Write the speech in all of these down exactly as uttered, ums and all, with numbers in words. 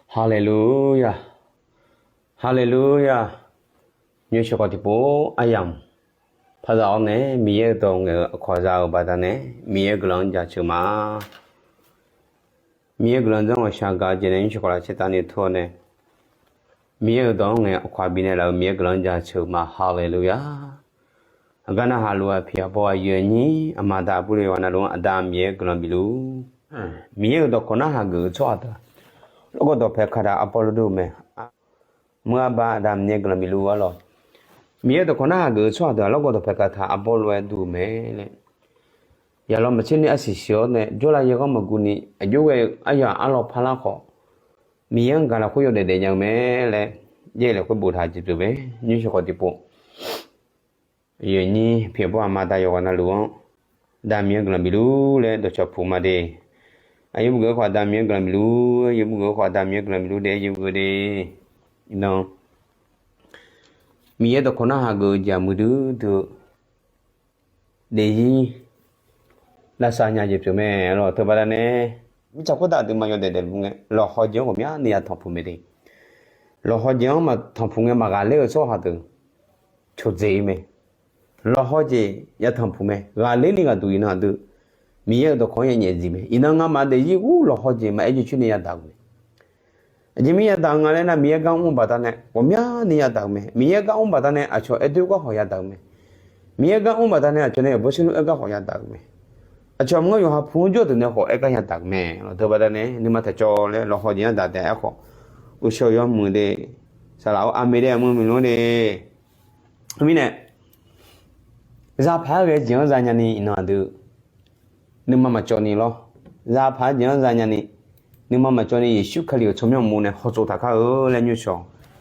Haleluya. Haleluya. Nymrsheuq khawf tiqpov aryamq paqzaq-awr nae, Miqyaer-euq dawq ngaeq-eu aqkawq za-euq baqdanae, Miqyaer guiqlanq-anr jaceuq ma. Miqyaer guiqlanq zanr ghawqshaq gaq-eu jeq nae nymrsheuq khawf lafcaer tavni tur-awr nae, Miqyaer-euq dawq-anr ngaeq-eu aqkawq-aq bifnaeq laf-euq Miqyaer guiqlanq-anr jaceuq ma. Haleluya. Aqgar narhaq luf-eu aqpiq aqbawr aqyuif aqnyir aqma aqda aqbur le yawqghaq navluf-anr Aqda Miqyaer guiqlanq bifluf. Miqyaer-euq dawqkawq narhaq geuf-eu tsawrhaq deuq-aq, lawrgawv dawqpae kataq arbawr lof dur-eu mae. Meuq arbar Aqda Miqyaer guiqlanq bifluf arlawq. Miqyaer-euq dawqkawq narhaq geuf-eu tsawrhaq deuq-aq, lawrgawv dawqpae kataq arbawr lof-aer dur-eu mae laer. Yaqlaw maqtser ni arsiq siq-awr nae jawrlav yaerghanr maqguv ni aqjox ghae-eu aryaq arlawr parlar khawf, Miqyaer-anr gaq lafkhoer yawdaef daefnya-eu mae laer, yaer lafkhoer boftaq-eu jeq pyeuf mae. Nymrsheuq khawf tiqpov aqyuif aqnyir aqpiq aqbawr aqma aqda yawqghaq navluf-anr, Aqda Miqyaer guiqlanq bifluf laer dawqcawq puq ma de. Aqyawf mr geuf-eu khawf Aqda Miqyaer guiqlanq bifluf, aqyawf mr geuf-eu khawf Aqda Miqyaer guiqlanq bifluf de, aqyawf mr geuf de. Iqnan Miqyaer dawqkawq narhaq geuf-eu jeq-aq muiqdui dui-eu daefzir lavsav nya jeq pyeuf mae. Arlawq teubaqda nae, mirtsaq khoertav aqduimaf yawdaef daefluf ngae, lawqhaw jeq-anr ghawqmyani yatanq puq mae de. Lawqhaw jeq-anr maq tanqpuq ngae maqghaqler-eu tsawrhaq deuq coqdzae-ir mae. Lawqhaw jeq yatanq puq mae. Ghaqler ni ghaqduq iqnan aqdui Miqyaer-euq dawqkawq-anr yanyaef zif mae. Iqnan ngamaf daefzir ghur lawqhaw jeq maqaer joe coer ni yadaq-euq mae. Aqjeq mir yadaq-eu nga laer nar, Miqyaer gar mr-eu baqdanae ghawqmyani yadaq-euq mae. Miqyaer gar mr baqdanae aqcawq aer doer gar khawf yadaq-euq mae. Miqyaer gar mr baqdanae aqcawq nae yawqbawr sharnur aer gar khawf yadaq-euq mae. Aqcawq mr-anr yawqha pu-anr jawr deuq nae khawf aer gar yadaq-euq mae. Lawq teubaqda nae nuima taqcawv laer lawqhaw jeq-anr daqdaef-aer khawf, uqshawq yawmuiq de, saqlaq-awr aqmeq de aqmuiq muiq lor de. Mirnae, zapaq-aer ghae jeq-anr zanya ni iqnan aqdui nuima maqcawv ni lawr. Zapaq-aer jeq-anr zanya ni, nuima maqcawv ni Yeqsur Kali-euq tsawrmyanr uqmov nae hawtsov taq kar-eu laer nymrshawq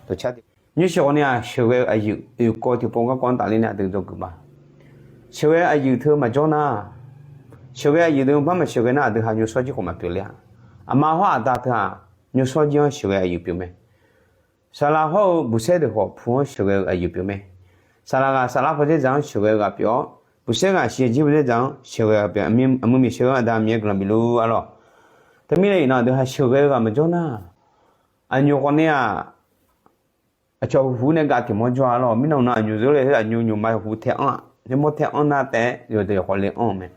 dawqcar. Nymrshawq ni-aq sheuqghae-eu aqyuif oeq kawv tiqpov garkawv-anr tafler nae aqdui dzawgeuf ma. Sheuqghae-eu aqyuif teu maqjawr nar, sheuqghae aqyuif deuq bar maqsheuqghae nar aqdui ha nymrshawr jir khawf maqpyeuf ler-a. Aqma hawr aqda teu-aq nymrshawr jir-anr sheuqghae aqyuif pyeuf mae. Saqlaq hawr-eu buqsaer deuq khawf pu-anr sheuqghae-eu aqyuif pyeuf mae. Saqlaq ghaq saflar pawdzer dzaq-anr sheuqghae-eu ghaq pyeuf-awr, buqsaer ghaq shiqjir pawdzer dzaq-anr sheuqghae-eu ghaq pyeuf. Aqmuiq miqsheuq-anr Aqda Miqyaer guiqlanq bifluf arlawq. Teumirnae iqnan aqdui ha sheuqghae-eu ghaq maqjawr nar, aqnyoq khawf ni-aq, aqcawq huiq nae gav tiq mawr jawr-a arlawq. Mirnan nan aqnyoq zeur le, aqnyoq nyoqma huiq tae anr-aq, nymr tae anr nar taef-aer yawqdeuq yawqkhawf le anr-eu mae.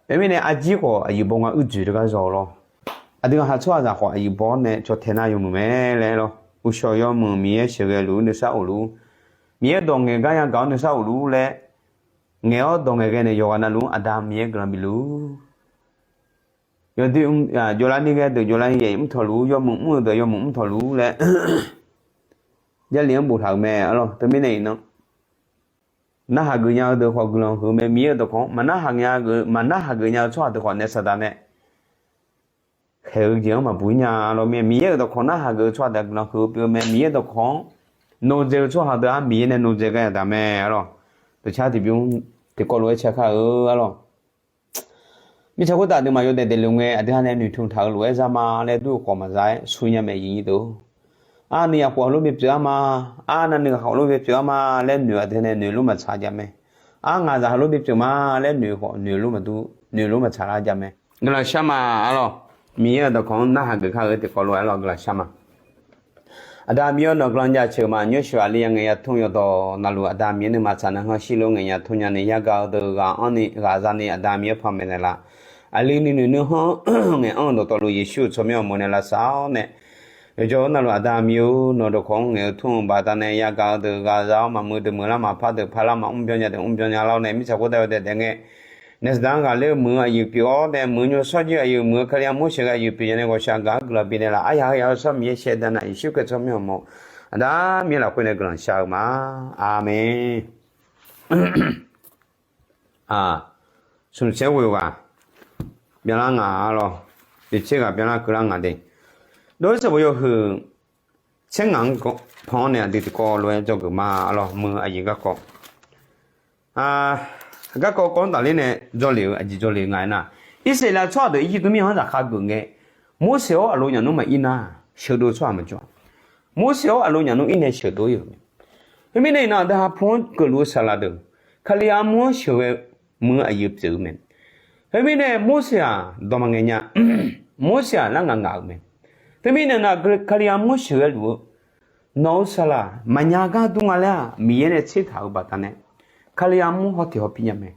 Khoermirnae arjir khawf aqyuif baw nga uiqdzoeq teugar zaw-eu lawr. Aqdui ha tsawrhaqzaq khawf aqyuif baw-awr nae cawtae nar yawmuiq mae laer lawr. Uqshawq yawmuiq Miqyaer sheuqghae luf-ur nuisar of luf-ur, Miqyaer dawq ngaeq gar yagaq-awr nuisar of luf-ur laer ngaeq-awr dawq ngaeqghae nae yawqghaq navluf-anr Aqda Miqyaer guiqlanq bifluf-ur. Yawdui jawvlar ni ghae deuq jawvlar ni yaef mr tawqluf-ur, yawmuiq mr-eu deuq yawmuiq mr tawqluf-ur laer Jarlif-anr boftaq-euq mae arlawq. Teumirnae iqnan narhaq geuf nya-eu deuq khawf guiqlanq huiq-eu mae. Miqyaer-euq dawqkawq-anr maqnarhaq nya-eu, maqnarhaq geuf nya-eu tsawrhaq deuq khawf nae saqdaq nae khaeq-eu jeq-anr maqbuq-ir nya lawr. Mirnae Miqyaer-euq dawqkawq narhaq geuf-eu tsawrhaq deuq-aq guiqlanq huiq-eu pyeuf-eu mae. Miqyaer dawqkawq-anr nawdzae-eu tsawrhaq deuq-aq Miqyaer nae nawdzae gar yadaq mae arlawq. Dawqcar tiqbymr tiqkawv lof-aer caer kar-eu arlawq. Mirtsaq khoertav aqduimaf yawdaef daefluf ngae aqdui ha nae noeqtmq taq-eu lof-aer zar ma laer dur-eu khawf maqza-aer sur nya mae iqnyir deuq. Arni yaqkhof heulof bipyeuf-ar ma, arnavni ghaq heulof bipyeuf-ar ma laer noeq aqdui nae noeq lof maqtsaq jav mae. Ar ngaqzaq heulof bipyeuf ma laer noeq khawf noeq lof maqdur, noeq lof maqtsaq lar jav mae. Guiqlanq shar ma arlawq. Miqyaer-euq dawqkawq-anr narhaq geuf kar-eu tiqkawv lof-aer arlawq guiqlanq shar ma. Aqda Miqyaer-awr nawq guiqlanq jaceuq ma. Nymrsheuq aqli ya ngaeq ya tmr yawdawq navluf Aqda Miqyaer nuima tsaq nav hanr shir lof ngaeq ya tmr nyani yagaq-eu deuq ghaq anrni ghaq zani Aqda Miqyaer panmaeq naeqlaf. Aqli ni noeq nui hanr ngaeq anr-eu dawqtawvluf Yeqsur-euq tsawrmyanr uqmov nae lavsav-awr nae, yawqjawr-eu navluf Aqda Miqyaer-or, nawq dawqkawq-anr ngaeq-eu tmr-eu baqdanae yagaq-eu deuq ghaq za-awr maqmuiq deuq muiqlar maqpar deuq parlar maqmr byan nya deuq mr byan nya lar-awr nae mirtsaq khoertav yawdaef daef ngae nae saqdaq-anr ghaqler-eu muiq-eu aqyuif pyeuf-awr nae muiq-eu nymrshawr jir aqyuif muiq-eu Kali armur sheuqghae aqyuif pyeuf ya nae ghawqshaq gaq-anr guiqlanq bifnaeq laf. Aryaq heuya-eu tsawrmyanr Miqyaer shaevdan nar Yeqsur Kali tsawrmyanr uqmov Aqda Miqyaer lafkhoer nae guiqlanq shar-eu ma. Aqmeq. Smq tser ghoeq ghaq byanlar ngaq arlawq. Yawtser ghaq byanlar keuvlar ngaq de. Dov-aer sanqbof yawhuiq tser ngaq-anr pan-awr nae aqdui tiqkawv lof-aer dzawgeuf ma arlawq. Muiq aqyuif garkawv garkawv kawv-anr tafler nae dzawlef-eu aqjeq dzawlef nga aernar, Irsaqleqlav tsawrhaq deuq Irjirtuv mirkhanq-anr zaqkhav geuf ngae, Morseq-awr aqlo nyaf nmr maqir nar sheuqdov tsawrhaq maqjawr-a. Morseq-awr aqlo nyaf nmr ir nae sheuqdov ir-euq mae. Khoermirnae iqnan aqdui ha pu-anr geufluf-eu saqlaq deuq Kali armur-anr sheuqghae muiq-eu aqyuif pyeuf-eu mae. Khoermirnae Morseq-aq dawq maqngaeq nya. Morseq-aq lar ngaq ngaq-euq mae. Teumirnae nar, Kali armur sheuqghae luf-eu nawq-eu saqlaq maqnya gar dur nga laer-aq, Miqyaer nae tsertaq-euq baqdanae, Kali armur hawteq hawpir nya mae.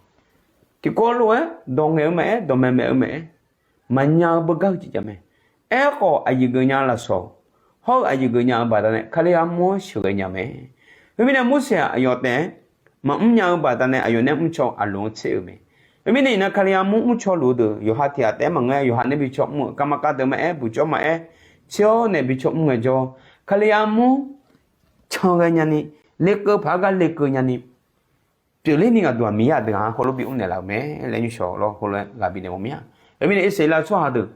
Tiqkawv lof-aer dawq ngaeq-eu maqaer, dawqmaeq maeq-eu maqaer, maqnya-eu beugar-eu jeq jav mae. Aerkhawf, aqyuif geuf nya-eu lafsawq hawr-eu aqyuif geuf nya-eu baqdanae, Kali armur-anr sheuqghae nya mae. Khoermirnae, Morseq-aq, aqyawf taef-aer maqmr nya-eu baqdanae, aqyawf nae mrcaw aqloq-anr tser-euq mae. Khoermirnae iqnan, Kali armur mrcaw luf-eu deuq yawqha tiq ghaq taef-aer maqngeur-a. Yawqha nae bi caw mr-euq, garma garda maqaer, buq cawv maqaer, tser-awr nae bi caw mr ngaejawr, Kali armur can ghae nyani, lekeuv paq-aer gar lekeuv nyani, pyeufler ni gaqduq-aq, Miqyaer aqdui-anr heulof bi mrnaeq laf-euq mae laer nymrshawq lawr heulof-aer ghaq bifnaeq mawf mir-a. Khoermirnae, Irsaqleqlav tsawrhaq deuq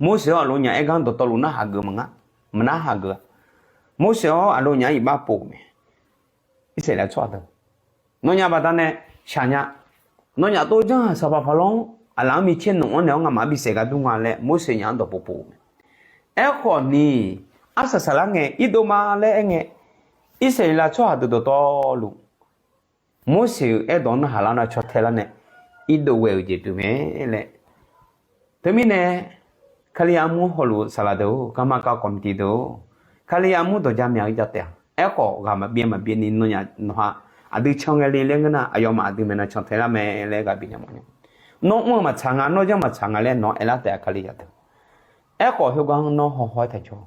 Morseq-anr aqlof nya-aer gar dawqtawvluf narhaq geuf maqngeur, maqnarhaq geuf-a. Morseq-anr aqlof nya-anr iqbax pov-euq mae. Irsaqleqlav tsawrhaq deuq, nawnyaf baqdanae shaq nya. Nawnyaf tov janr-aq, saqpaq paqlawr-anr aqlaf-anr micaer nawq-anr naeq-awr ngamaf-anr bisaef gar dur nga laer Morseq nya-anr dawqpov pov-euq mae. Aerkhawf ni, arsaq saqlar ngae irdov ma laer aerngae, Irsaqleqlav tsawrhaq deuq dawqtawvluf Morseq-euq aerdawq-anr narhaq lar nar caw tae lar nae irdov ghae-euq jeq pyeuf mae laer. Teumirnae, Kali armur hawluf-eu saqlaq deuq-or, garma gar kawv maqtiv deuq-or, Kali armur dawq ja mya-eu jav taef-a. Aerkhawf, ghaq maqbyav maqbyav ni nawnyaf nawqha aqdui can ghae le laer ngeur nar, aqyawfmaf aqdui maeqnan can tae lar mae laer ghaq bifnaeq mawf nya. Nawr mr-eu maqtsaq nga, nawr janr maqtsaq nga laer nawq-anr aerlar taef-a, Kalizaq deuq. Aerkhawf, khoergar-anr nawr hawhaw-aer taq jawr.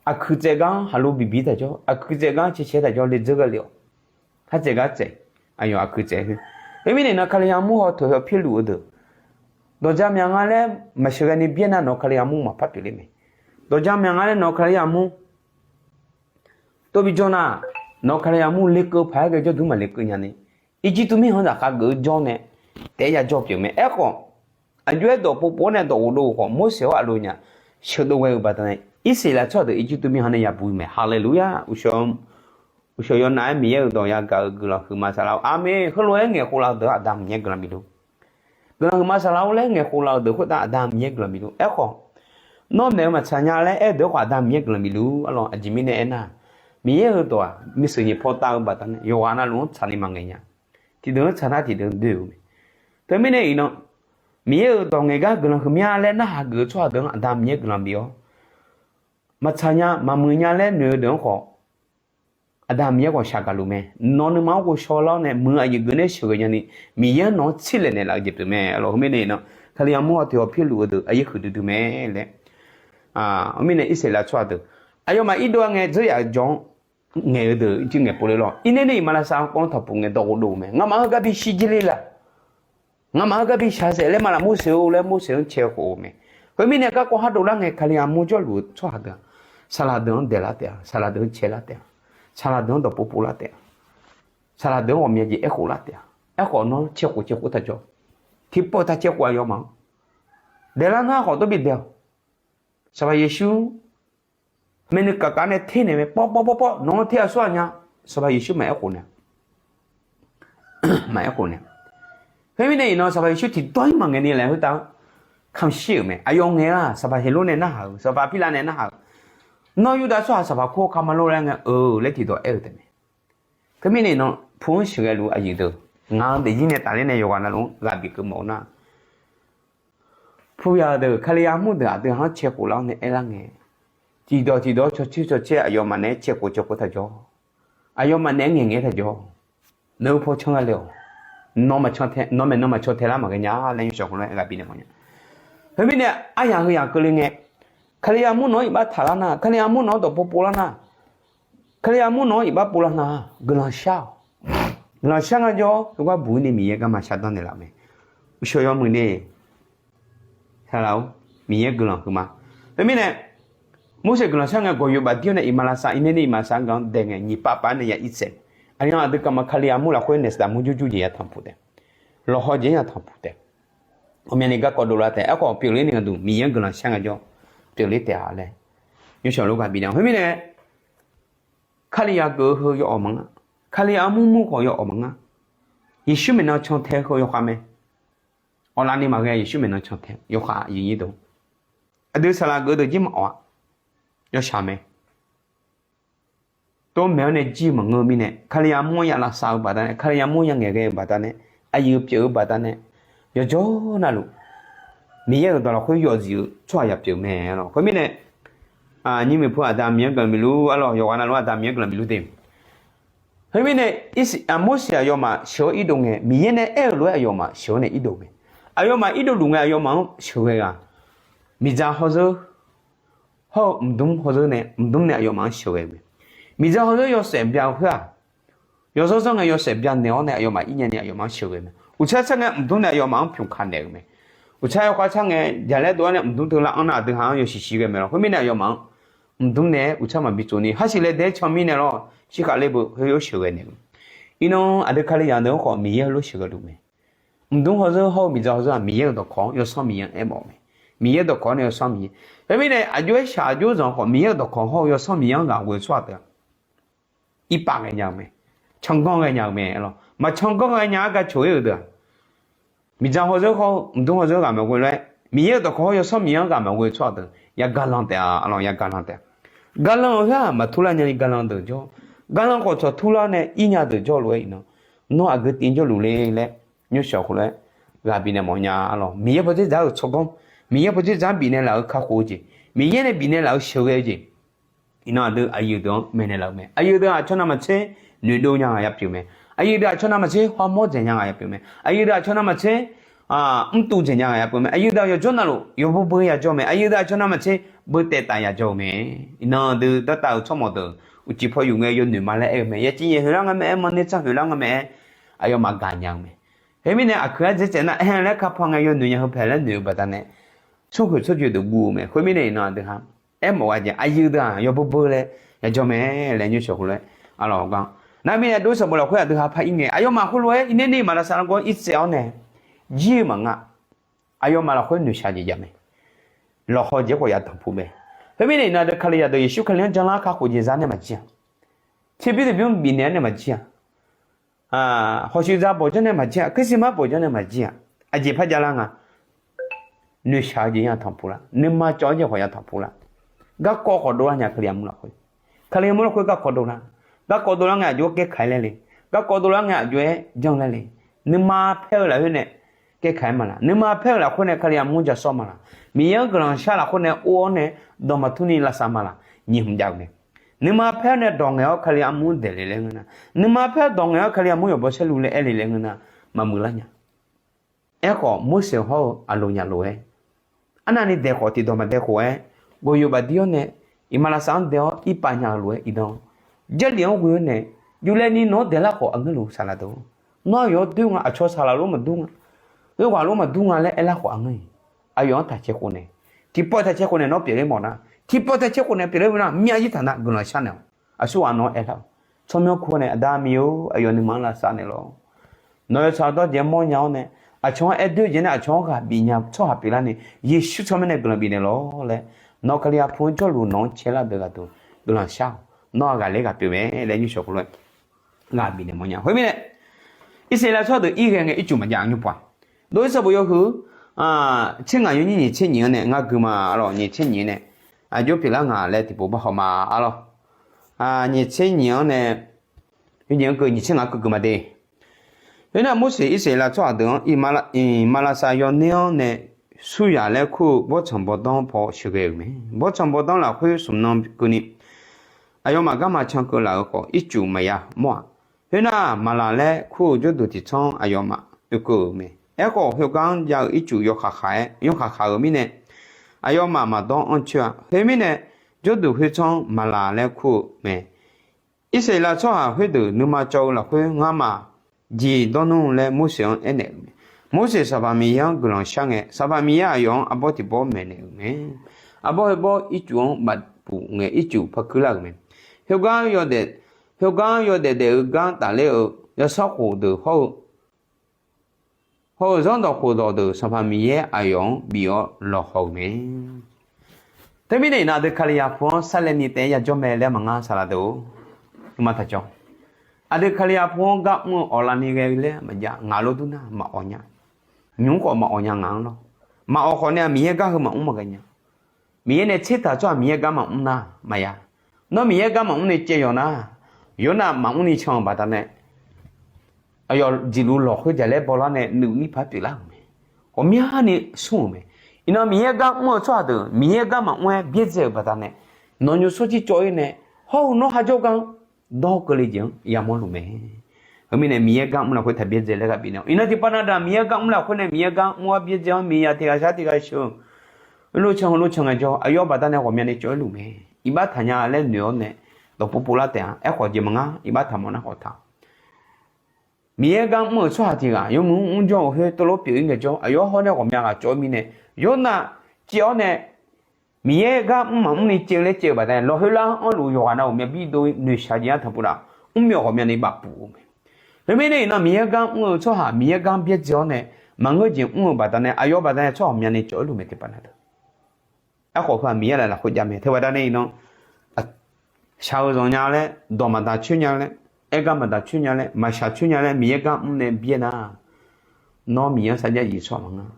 Aqkuiq tsaev gar-anr haqlo bibir taq jawr. Aqkuiq tsaev gar-anr cae cae taq jawr le dzeur ghae le-awq. Khartsaev gar tsaev, aqyawf aqkuiq tsaev heu. Khoermirnae iqnan, Kali armur haw toeq haw pyeurluf-eu deuq, dawq ja mya nga laer maqsheuq ghae ni byaer nar, nawq-eu Kali armur maqpar pyeufler mae. Dawq ja mya nga laer nawq-eu Kali armur tov bijawr nar, nawq-eu Kali armur lekeuv paq-aer ghae jawrduq maqlekeuv nyani, Irjirtuv mirkhanq zaqkhav geuf-eu jawr nae taef-aer yajawr pyeuf mae. Aerkhawf, aqjox-aer dawq povpov-awr nae dawq ghofdov khawf, Morseq hawr aqlof nyaf sheuqdov ghae-eu baqdanae, Irsaqleqlav tsawrhaq deuq Irjirtuv mirkhanq nae yabuq-ir mae. Haleluya! Uqshawq yawnav-aer Miqyaer-euq dawq yagaq-euq guiqlanq huiqma saqlaq-awr, aqmeq. Heulof-aer ngaeqkhof laf-eu deuq-anr Aqda Miqyaer guiqlanq bif luf. Guiqlanq huiqma saqlaq-awr laer ngaeqkhof laf-eu deuq khoertav Aqda Miqyaer guiqlanq bif luf. Aerkhawf, nawr maeq-eu maqtsaq nya laer aer-eu deuq-anr khawf Aqda Miqyaer guiqlanq bif luf. Arlawq, aqjeq mirnae aernar, Miqyaer-euq dawq-aq, miqseuq nyiq paw tav-eu baqdanae yawqghaq navluf-anr tsaqni maqngaeq nya. Tiqdeuq-anr tsaq nar tiqdeuq-anr doe-euq mae. Teumirnae iqnan, Miqyaer-euq dawq ngaeq gar guiqlanq huiqmya laer narhaq geuf-eu tsawrhaq deuq-anr Aqda Miqyaer guiqlanq bif-awr, maqtsaq nya maqmuiq nya laer noeq-eu deuq-anr khawf, Aqda Miqyaer khawf shaq gaq luf mae. Nawq nuima-anr ghovshaw lar-awr nae muiq aqyuif geuf nae sheuqghae nyani, Miqyaer-anr nawq-anr tserlaeq naeqlaf-eu jeq pyeuf mae. Arlawq, heumirnae iqnan, Kali armur haw toeq haw pyeurluf-eu deuq aqyuif huiqdui dui mae laer. Heumirnae Irsaqleqlav tsawrhaq deuq, aqyawfmaf irdov-a ngae dzeur yaf jawr-anr ngaeq-eu deuq jir ngaeq pov le lawr. Irnaer nae iqmalavshav-anr kawv-anr tanqpuq ngae dawq ghofdov-euq mae. Ngamaf heugar bisiq jir le laq. Ngamaf heugar bi shaqsaef laer maqlaq Morseq-or laer Morseq-anr cae khof-eu mae. Khoermirnae garkawv hardov lar ngae Kali armur jawrluf-eu tsawrhaq deuq-aq, saqlaq deuq-anr daeqlar taef-a, saqlaq deuq-anr caelar taef-a, saqlaq deuq-anr dawqpov povlar taef-a, saqlaq deuq-anr ghawqmya jeq aerkhof lar taef-a. Aerkhawf nawr cae khof cae khof taq jawr. Tiqpawf taq cae khof aqyawfmaf-anr daeqlar nar khawf tov bi daeq-awq. Sanqpaq Yeqsur maeqnuiv kafkav nae ter naeq mae. Pawv pawv pawv pawv, nawq-anr ter aqsur aqnya. Sanqpaq Yeqsur maqaer khof naeq, maqaer khof naeq. Khoermirnae iqnan Sanqpaq Yeqsur tiqdawr-ir maqngaeq ni laer khoertav-anr kamq shir-euq mae. Aqyawf ngaeq-a, Sanqpaq Heqlor nae narhaq-euq, Sanqpaq Pirlav nae narhaq-euq, nawr Yurdav tsawrhaq sanqpaq kur-eu kama lor laer ngae-eu laer tiqdawq aer-eu taef mae. Khoermirnae iqnan pu-anr sheuqghae luf-eu aqyuif deuq, ngaq-anr daefzir nae tafler nae yawqghaq navluf-anr ghaq bif keuv mawf-eu nar, puqyaq deuq Kali armur deuq aqdui-anr cae khof lar-awr nae aerlar ngae, tiqdawq tiqdawq cawtser cawtser aqyawfmaf naeq-aer cae khof cae khof taq jawr. Aqyawfmaf naeq-aer ngaeqngae taq jawr. Nawq-eu paw canr gha le-awq. Nawq maeqnan maqcaw tae lar maqghae nya laer nymrshawq khof lof-aer ghaq bifnaeq mawf nya. Heumirnae aryaq heu yaq keuvle ngae, Kali armur nawq-anr iqbax taqlar nar, Kali armur nawq-anr dawqpov povlar nar, Kali armur nawq-anr iqbax povlar nar, guiqlanq shar-awq. Guiqlanq shar nga jawr-awr heugar buq-ir ni Miqyaer garma shar danr naeqlaf mae. Uqshawq yawmuiq ni saqlaq-or, Miqyaer guiqlanq huiqma. Teumirnae, Morseq guiqlanq shar ngae gawqyoeq bafdir-awr nae iqmalavshav, irnaer ni iqmalavshav-anr gaq-anr dae ngae nyiq pav pav-aer nae ya irtsaeq. Aqyawf aqdui kaqma Kali armur lafkhoer naeq saqdaq mur jurjur jeq ya tanqpuq taef. Lawqhaw jeq-anr ya tanqpuq taef. Ghawqmyani garkawv dovlar taef. Aerkhawf pyeufler ni gaqduq Miqyaer-anr guiqlanq shar ngae jawr, pyeufler taef-a laer nymrshawq lof ghaq bifnaeq. Khoermirnae, Kali yaq geuf-eu heu yawawq maqnga. Kali armur mur khawf yawawq maqnga. Yeqsur maeqnan can tae heu yawkhav mae. Awqlaf ni maqghae Yeqsur maeqnan can tae yawkhav aqyuif nyir deuq. Aqdui saqlaq geuf deuq jir maqawq-a. Yawshaq mae. Tov maeq-awr nae jir maqngeur-eu mirnae, Kali armur-anr ya lavsav-eu baqdanae, Kali armur-anr ya ngaeqghae-eu baqdanae, aqyuif pyeuf-eu baqdanae, yawqjawr navluf Miqyaer-euq dawq lafkhoer yawf zif-eu tsawrhaq ya pyeuf mae lawq. Khoermirnae, Nyir maeqpur aqda Miqyaer guiqlanq bifluf arlawr, yawqghaq navluf aqda Miqyaer guiqlanq bifluf de. Khoermirnae, Morseq aqyawfmaf sheuq-awr irdov ngae, Miqyaer nae aer-euq lof-aer aqyawfmaf sheuq-awr nae irdov mae. Aqyawfmaf irdov luf ngae aqyawfmaf-anr sheuqghae ghaq, miqdzaq hawzeur hawr-eu mqdmr hawzeur nae, mqdmr nae aqyawfmaf-anr sheuqghae-eu mae. Miqdzaq hawzeur yawshaef bya-eu khoer-aq, yawzanr zanr ngae yawshaef byanaeq-awr nae aqyawfmaf irnya ni aqyawfmaf-anr sheuqghae mae. Uqtsar sar ngae mqdmr nae aqyawfmaf-anr pymq ka naeq-euq mae. Uqtsar yawkhav sar ngae jaqlaer dov-awr nae mqdmr teular anr nar aqdui ha-anr yawshiq shiqghae maeq lawr. Khoermirnae aqyawfmaf-anr mqdmr nae-aer uqtsar maqbi tsov ni hasiq laedae-aer can mirnae lawr, shirkhav ler beu khoer yawr sheuqghae naeq-eu. Iqnan aqdui Kalizaq deuq-anr khawf Miqyaer heulof sheuqghae luf mae. Mqdmr hawzeur hawr-eu miqdzaq hawzeur-aq Miqyaer-euq dawqkawq-anr Yawsanr Miqyaer-anr aermawf-eu mae. Miqyaer-euq dawqkawq-anr nae Yawsanr Miqyaer. Khoermirnae aqjox-aer shaq aqjox zanq khawf Miqyaer-euq dawqkawq hawr-eu Yawsanr Miqyaer-anr ghaq ghoe-eu tsawrhaq deuq-aq, irpav ghaenya-eu mae. Canganr ghaenya-eu mae lawr. Maqcanganr ghaenya-aer gaq coq-ir-euq deuq-aq, miqdzaq hawzeur hawr-eu mqdmr hawzeur ghaq maqghoe lof-aer Miqyaer-euq dawqkawq hawr Yawsanr Miqyaer-anr ghaq maqghoe-eu tsawrhaq deuq yagaq lanq taef-a lawr, yagaq lanq taef-a. Gaqlanq-euq khoer-aq maqturlar nyani gaqlanq deuq jawr, gaqlanq khawf tsawq turlar nae irnya deuq jawr lof-aer iqnan, nawr aqgeu tiv jawrluf le laer nymrshawq khoerlof-aer ghaq bifnaeq mawf nya lawr. Miqyaer pawdzer dzaq-euq tsawrganr, Miqyaer pawdzer dzaq-anr bifnaeq laf-eu kakhof-eu jeq, Miqyaer nae bifnaeq laf-eu sheuqghae-eu jeq, iqnan aqdui aqyuif deuq-anr maeqnaeq laf-eu mae. Aqyuif deuq-aq aqcawq navmaqtser noeqdov nya ghaq yapyeuf mae. Aqyuif deuq aqcawq navmaqtser hawmawr dzaeq nya ghaq yapyeuf mae. Aqyuif deuq aqcawq navmaqtser mrtuv dzaeq nya ghaq yapyeuf mae. Aqyuif deuq-aq yawqjawr navluf yawbui bui yajawr mae. Aqyuif deuq aqcawq navmaqtser beudaef taf yajawr-eu mae. Iqnan aqdui dartav-euq tsawrmawq deuq uqcif paw yuf ngae yawnoeq ma laer aer-eu mae. Yaciv nyaef hoeqlar nga mae-aer, manr ner tsar hoeqlar nga mae-aer, aqyawfmaf gaqnya-eu mae. Khoermirnae aqkeuq-aer dzaer tsaev nar aer-eu laer kapaq ngae yawnoeq nya heu paeq laer noeq-eu baqdanae, tsawrheuq tsawrjoe deuq guv-eu mae. Khoermirnae iqnan aqdui ha aermawf gha jeq aqyuif deuq-aq yawbui bui laer yajawr mae laer nymrshawq khoerlof-aer arlawq gar. Nar mirnae dov sanqbof lafkhoer aqdui ha par ir ngae aqyawfmaf khoerlof-aer irner ni maqlavsav largawr irtsaev-awr nae jir-eu maqngeur. Aqyawfmaf lafkhoer noeqshaq jeq jav mae. Lawqhaw jeq-aer khawf yataq pur mae. Khoermirnae iqnan aqdui Kalizaq deuq Yeqsur Kali-anr janlar kakhof jeq za nae maqjir-a. Tserbymr taqbymr bifnaeq-awr nae maqjir-a. Hawshuif za bawq janr nae maqjir-a. Christmas bawq janr nae maqjir-a. Aqjeq par javlar nga. Noeqshaq-eu jeq yataq pur lar, nuima cawv-aer jeq khawf yataq pur lar. Garkawv khawf dovlar nya Kali-anr mur lafkhoer. Kali-anr mur lafkhoer garkawv dovlar. Garkawv dovlar ngae aqjox-aer kaerkaq-aer laer le. Garkawv dovlar ngae aqjox-aer janr laer le. Nuima paer-eu lafkhoer nae kaerkaq-aer ma laq. Nuima paer-eu lafkhoer nae Kali-anr mur ja sawr ma laq. Miqyaer-anr guiqlanq shar lafkhoer nae or-awr nae dawq maqtur ni lavsav ma laq. Nyiq hmq jav-eu mae. Nuima paer-awr nae dawq ngaeq-awr Kali-anr mur daeq le laer ngeur nar, nuima paer-awr dawq ngaeq-awr Kali-anr mur yawqbaw saerlu laer aer le laer ngeur nar, maqmuiq lar nya. Aerkhawf Morseq hawr-eu aqloq nyaf lof-aer, arnavni daeq khawf tiqdawq maqdae khof-aer, gawqyoeq bafdir-awr nae iqmalavshav-anr dae-awr irpav nya-eu lof-aer iqnan, Jarlif-anr ghoe-awr nae, juvlaev ni nawq-anr daeqlar khawf aqngeur lof saqlaq deuq, nawr aqyawf-anr doer nga, aqcawq saqlaq lof maqdur nga, khoerghaq lof maqdur nga laer aerlar khawf aqngeur-iq, aqyawf-anr taq cae khof nae, tiqpawf taq cae khof nae nawr pyeufler mawf nar, tiqpawf taq cae khof nae pyeufler mawf nar, myav yir taq nar guiqlanq shar naeq-awq. Aqsurghaq nawq-anr aerlar-awq. Tsawrmyanr kur-awr nae, Aqda Miqyaer-or, aqyawf nuima lavsav naeqlawq. Nawq-eu tsaq-awr dawr jeq-aer mawrnya-awr nae, aqcawq-anr aer doer jeq nae aqcawq-anr ghaq bifnya tsawrhaq pyeuflar ni, Yeqsur tsawrmyanr nae guiqlanq bifnaeq lawq laer, nawq Kalizaq pu-anr jawrluf nawq-anr caelar deuq ghaq deuq guiqlanq shar-awq. Nawr-aq ghaqler ghaq pyeuf mae laer nymrshawq khoerlof-aer ghaq bifnaeq mawrnya. Khoermirnae, Irsaqleqlav tsawrhaq deuq irghae ngae ircuf maqjav nymr paq. Dov-ir sanqbof yawhuiq tser ngaq yawnyir nyiq tser nyiq-anr nae ngar gui ma lawq, nyiq tser nyiq nae aqjox pyeuflar nga laer tiqpov bar haw ma arlawq. Nyiq tser nyiq-anr nae, nyiq-anr keuv nyiq tser ngaq keuv gui ma de. Khoernar Morseq Irsaqleqlav tsawrhaq deuq-anr iqmalavshav yawner-anr nae, Suryaq laer kur-eu bawrtsanq bawrdanr paw sheuqghae-euq mae. Bawrtsanq bawrdanr lafkhoer smq nan keuvni, aqyawfmaf garma can keuv laf-euq khawf ircuf maqya mawr-aq. Khoernar, Maqlaq laer kur-eu jawrduq tiqtsanr aqyawfmaf oekeuv-euq mae. Aerkhawf, khoergar-anr jav-eu ircuf yawkhav khav-aer, yawkhav khav-euq mirnae, aqyawfmaf maqdawr anr coer-a. Khoermirnae, jawrduq khoertsanr Maqlaq laer kur-eu mae. Irsaqleqlav tsawrhaq khoerdeuq nuima cawv-eu lafkhoer ngamaf jeq dawr nmr laer Morseq-anr aernaeq-euq mae. Morseq Sanqpaq Miqyaer-anr guiqlanq shar ngae, Sanqpaq Miqyaer aqyawf-anr arbawr tiqbawr maeqnaeq-euq mae. Arbawr khoerbawr ircuf-anr bafpuf ngae, ircuf par kuirlar-euq mae. Khoergar yawdaef, khoergar yawdaef daef-eu gar tafler-eu yawsanr khofdeuq hawr-eu hawr-eu zanrdawq khofdawq deuq Sanqpaq Miqyaer aqyawf-anr bif-awr lawqhaw-euq mae. Teumirnae iqnan aqdui Kalizaq pu-anr sarlaevni taef-aer yajawr mae laer maqngar saqlaq deuq-or, nuima taqjawr. Aqdui Kalizaq pu-anr gar mr-eu awqlavni ghae laer maqjav, ngaq lof dur nar maqawq nya. Nymq-mr khawf maqawq nya ngaq-anr lawr. Maqawq khawf nae-aq Miqyaer gar heu maqmr maqghae nya. Miqyaer nae tsertaq tsawrhaq Miqyaer gar maqmr nar maqya. Nawr Miqyaer gar maqmr ni caev yawq nar, yawr nar maqmr ni can-euq baqdanae, aqyawf jeqluf lawq khoer jaqlaer bawlar nae nuinir paq pyeuflar-euq mae. Ghawqmyani smr-euq mae. Iqnan Miqyaer gar mr-eu tsawrhaq deuq Miqyaer gar maqmr-aer byaerdzae-euq baqdanae, Nawq nymr sawr jir cawv-ir nae, hawr-eu nawr ha jawrgar-anr dawr keuvle jeq-anr yamawr luf mae. Heumirnae Miqyaer gar mr lafkhoer taq byaerdzae laer ghaq bifnaeq-awq. Iqnan tiqpav na deuq-aq Miqyaer gar mr lafkhoer nae Miqyaer gar mr-awr byaerdzae-awr miqyaq tiq ghaq shar tiq ghaq sheuq, heulof can heulof can ngaejawr aqyawf baqdanae ghawqmyani cawv-aer luf mae. Iqbax taqnya laer noeq-awr nae dawqpov pov lar taef-a. Aerkhawf jeq maqngar, iqbax taqmawf nar khawf taq. Miqyaer gar mr-euq tsawrhaq tiq ghaq yawmuiq mrjawr-euq khoer teulof pyeuf-ir ngaejawr aqyawf hawr nae ghawqmya ghaq cawv-eu mirnae, Yornav caev-awr nae Miqyaer gar mr maqmr ni caev-eu laer caev-eu baqdanae lawqhoer lar-anr anrluf yawqghaq navluf myavbir dov-ir noeqshaq jeq-anr tanqpuq laf mrmyawf ghawqmyani bafpuf-eu mae. Khoermirnae iqnan Miqyaer gar mr-eu tsawrhaq Miqyaer gar byaerdzae-awr nae maqngeur jeq mr-eu baqdanae aqyawf baqdanae tsawrhaq ghawqmyani cawv-aer luf mae tiqpav na deuq. Aerkhawf heu-aq Miqyaer laf lafkhoer jav mae. Teu baqdanae iqnan shaq-eu zanqnya laer, dawq maqdaq coer nya laer, aer gar maqdaq coer nya laer, maqshaq coer nya laer Miqyaer gar mr nae byaer nar, nawr Miqyaer-anr sarjax yif-eu tsawrhaq maqngeur,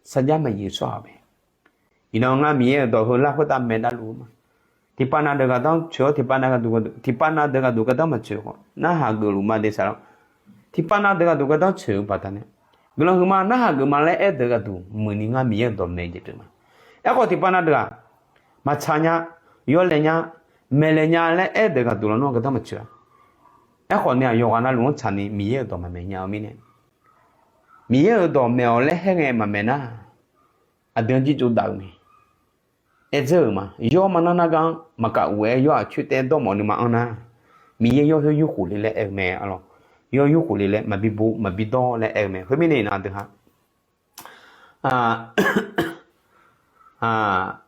sarjax maqyif-eu tsawrhaq mae. Iqnan ngar Miqyaer-euq dawq heu lar khoertav maeq davluf-eu ma. Tiqpav na deuq ghaqdanr tsoeq-awr tiqpav na deuq ghaqduq gardanr maqtsoeq khawf narhaq geufluf ma de saqlaq. Tiqpav na deuq ghaqduq gardanr tsoeq-eu baqdanae guiqlanq huiqma narhaq geufma laer aer deuq ghaqduq muiqni ngar Miqyaer-euq dawq maeq jeq pyeuf ma. Aerkhawf tiqpav na deuq-aq maqtsaq nya, yawlaeq nya, maeqlaeq nya laer aer deuq ghaqduq lawnmr-eu gardanr maqtsoeq-a. Aerkhawf ni-aq yawqghaq navluf-anr tsaqni Miqyaer-euq dawq maqmaeq nya-eu mirnae, Miqyaer-euq dawq maeq-awq laer haer ngae maqmaeq nar, aqdui-anr jirtsov daf-eu mae. Aer dzeur-euq ma. Yawr maqnar nar gar-anr maqkaq uq-aer yawr-aq coer taev dawr mawf nuima anr nar, Miqyaer yawr khoer yurkhof le laer aer-eu mae. Arlawr, yawr yurkhof le laer maqbi bo maqbi dawr laer aer-eu mae. Khoermirnae iqnan aqdui ha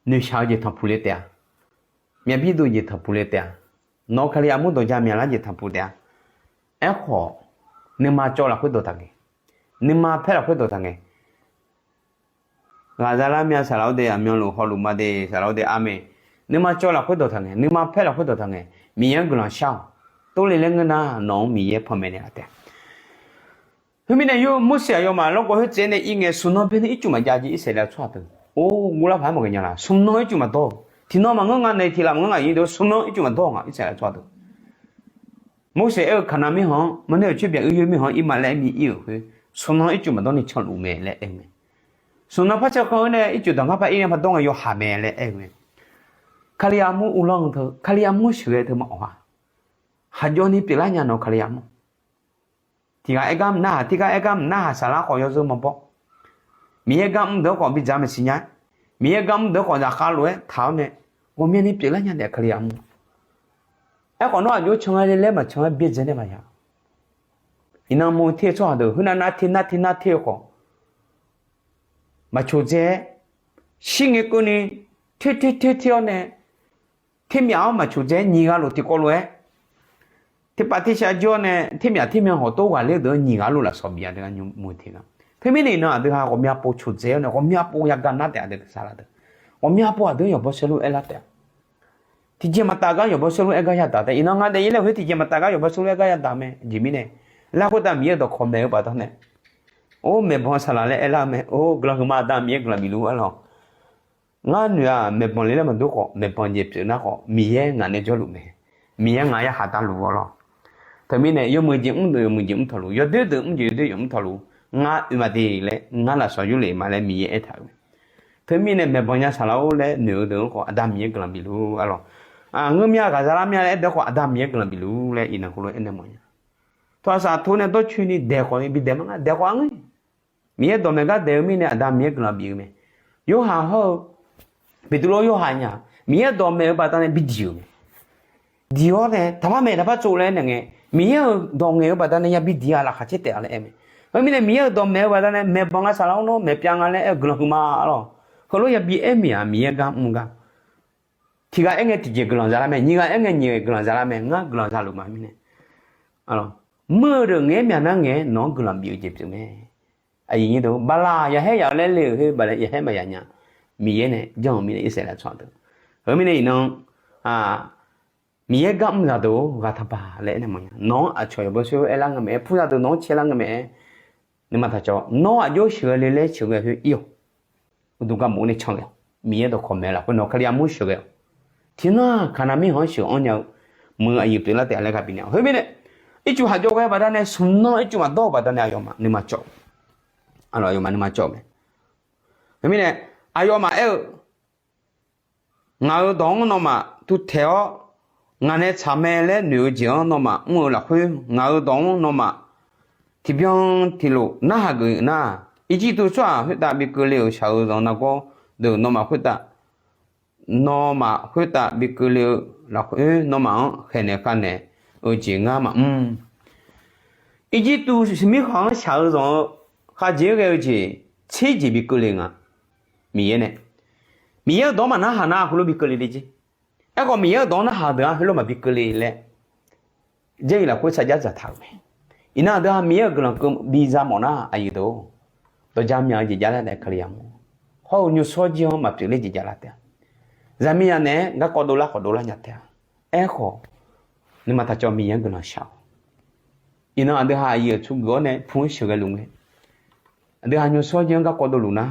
noeqshaq-eu jeq tanqpuq le taef-a. Myavbir dov jeq tanqpuq le taef-a. Nawq-eu Kalizaq mur dawq ja myaqlar jeq tanqpuq taef-a. Aerkhawf, nuima cawv lafkhoer dawq taq ngae, nuima paer lafkhoer dawq taq ngae, ghaqza lar myav saqlaq-awr de, aqmyanluf hawluf ma de saqlaq-awr de armae. Nuima cawv lafkhoer dawq taq ngae, nuima paer lafkhoer dawq taq ngae, Miqyaer-anr guiqlanq shar-awq. Tov le laer ngeur nar, nawq-anr Miqyaer panmaeq naeqlaf taef. Khoermirnae yawr Morseq aqyawfmaf lawrgawv khoer tsaev nae ir ngae, smq nan byanni ircuf maqjav jeq Irsaqleqlav tsawrhaq deuq, or, guvlar paq-aer maqghae nya la. Smq nan ircuf maqdawr-eu, tiqnan maqngeur nga nae tiq laf maqngeur ngaq ir deuq smq nan ircuf maqdawr-eu nga Irsaqleqlav tsawrhaq deuq. Morseq aer-eu Kaqnav mirkhanq-anr maqnaeq-euq coer byaq uir yoer mirkhanq-anr ir ma laer aer mir ir-euq khoer, smq nan ircuf maqdawr ni canluf mae laer aer-eu mae. Smq nan par caw khanr-eu nae ircuf daq ngar par ir nae par dawr ngae yawhaq mae laer aer-eu mae. Kalizaq mur uvlanr-eu teu, Kalizaq mur sheuqghae teu ma awq-a. Haqjawv ni pyeuflar nya nawq-eu Kalizaq mur. Tiq ghaq aer gar mq narhaq, tirgar aer gar mq narhaq saqlar khawf yawzeu maqbaw. Miqyaer gar mr deuq-anr khawf bidzaq maqsiq nya. Miqyaer gar mr deuq-anr khawf zaqkhav lof-aer taq-awr nae ghawqmyani pyeuflar nya naeq Kalizaq mur. Aerkhawf nawr aqjox can-aer le laer maqcan-aer byaerdzae nae maqya. Iqnan mur ter-eu tsawrhaq deuq khoernav nar ter nar ter nar ter-eu khawf, maqcoqdzae-aer shir ngae keuvni ter ter ter ter-awr nae, termyaf-anr maqcoqdzae-aer nyiq ghaq lof tiqkawv lof-aer, terpav tershav jir-awr nae termyaf termyan hawq tov ghaqler-eu deuq-anr nyiq ghaq lof lafsawq bif-a deuq-a nymr mur ter nga. Teumirnae iqnan aqdui ha ghawqmya pov coqdzae-awr nae ghawqmya pov yagaq nar taef-a deuq saqlaq deuq, ghawqmya pov aqdui yawqbaw saerlu aerlar taef-a. Tiqjeq maqtaf gar yawqbaw saerlu aer gar yadaq taef. Iqnan nga daef-ir laer khoer tiqjeq maqtaf gar yawqbaw saerlu aer gar yadaq mae. Aqjeq mirnae, lar khoertav Miqyaer-euq dawqkawq maeq-eu baqdanae, or, maeqbanq saqlaq laer aerlar-eu mae. Or, guiqlanq huiqma aqda Miqyaer guiqlanq bif luf-ur arlawq. Ngar noeq-aq maeqbanq le laer maqdur khawf, maeqbanq jeq pyeuf nar khawf Miqyaer ngaq nae jawrluf mae. Miqyaer ngaq-anr yarkhaq davluf-eu arlawq. Teumirnae yawmuiq jeq mr deuq yawmuiq jeq mr tawqluf, yawdoer deuq mr jeq yawdoer yawf mr tawqluf. Ngar oe ma de laer ngar lafsawq yurlef ma laer Miqyaer aertaq-euq mae. Teumirnae maeqbanq nya saqlaq-or laer noeq-eu deuq-anr khawf aqda Miqyaer guiqlanq bif luf-ur arlawq. Ngeur mya ghaqza lar mya laer aer deuq khawf aqda Miqyaer guiqlanq bif luf-ur laer iqnan heulof aernaeq mawf nya. Tawqhaq saqtov nae dawrcoeni daeq khawf ni bi daeq ma ngar daeq khawf-a ngeur. Miqyaer dawqmaeq gar daeq-eu mirnae aqda Miqyaer guiqlanq bif-eu mae. Yorhaq hawr-eu Beqtuvluv Yorhaq nya, Miqyaer dawqmaeq-eu baqdanae bi diq-euq mae. Diq-awr nae taqpar maeq taqpar tsov laer aernaeq ngae, Miqyaer-euq dawq ngaeq-eu baqdanae yabi diq-a laqkhaq caer taef-a laer aer mae. Khoermirnae Miqyaer-euq dawqmaeq-eu baqdanae maeqbanq nga saqlaq-awr nawr maeq pyav nga laer aer-eu guiqlanq huiqma arlawq. Heulof yabi aer miq-aq Miqyaer gar mr gar. Tiq ghaq aer ngae tiqjeq guiqlanq za lar mae, nyiq ghaq aer ngae nyiq ghaq guiqlanq za lar mae, ngar guiqlanq za luf ma mirnae. Mr-eu deuq ngaeq-aer myaq nar ngaeq-aer nawq-anr guiqlanq bif-eu jeq pyeuf mae. Aqyuif nyir deuq bala yaqhaer yaf-eu laer le-euq khoer bala yaqhaer maqya nya. Miqyaer nae janr-eu mirnae Irsaqleqlav tsawrhaq deuq. Heumirnae iqnan Miqyaer gar mr zaqdeuq-or ghaq taqbaq laer aernaeq mawf nya. Nawq-anr aqcawq yawqbaw saerlu aerlar nga mae-aer, pur zaqdeuq nawq-anr caelar nga mae-aer. Nuima taq cawv, nawr aqjox sheuqghae le laer sheuqghae khoer ir-awq. Uqduq gar mq-ur nae can ghae-awq. Miqyaer dawqkawq maeq-eu lafkhoer nawq Kalizaq mur sheuqghae-awq. Tiqnan Kaqnaq mirkhanq-anr sheuq-anr nya-eu meuq aqyuif pyeuflar taef-a laer gaq bifnaeq-awq. Khoermirnae, ircuf haq jawr ghae baqdanae smq nan ircuf maqdawr-eu baqdanae aqyawfmaf nuima cawv. Aqyawfmaf nuima cawv mae. Khoermirnae, aqyawfmaf aer-eu Ngaq-euq dawq-anr nawmaf tuvtaeq-awr, ngaq nae tsaq mae laer noeq-eu jeq-anr nawmaf mr-eu lafkhoer, ngaq-euq dawq-anr nawmaf tiqbyan tiqlof narhaq geuf nar, Irjirtuv tsawrhaq khoertav bi keuvle-euq shaq-eu zanq nargawr deuq nawmaf khoertav, nawmaf khoertav bi keuvle-eu lafkhoer nawmaf-anr khaeqnaeq khavnaeq-eu jeq ngar maqmr. Irjirtuv mirkhanq-anr shaq-eu zanq-eu khavjeq-aer ghae-eu jeq tser jeq bi keuvle nga. Miqyaer nae, Miqyaer-euq dawq-anr maqnarhaq nar heulof bi keuvle le jer. Aerkhawf Miqyaer-euq dawq-anr narhaq deuq-anr heulof maqbi keuvle laer Jarlif lafkhoer sarjax dzaqtaq-euq mae. Iqnan aqdui-aq Miqyaer-euq guiqlanq keuv bi za mawf nar aqyuif deuq-or, dawqja mya-eu jeq javlar nae Kalizaq mr, hawr-eu nymrshawr jir-anr maqpyeuf ler jeq javlar taef-a. Zaqmiqzaq naeq-aer garkawv dovlar khawf dovlar nya taef-a. Aerkhawf, nuima taqcawv Miqyaer-anr guiqlanq shaq-awq. Iqnan aqdui ha aqyuif aqtsu geuf-awr nae pu-anr sheuqghae luf ngae, aqdui ha nymrshawr jir-anr garkawv dovluf nar,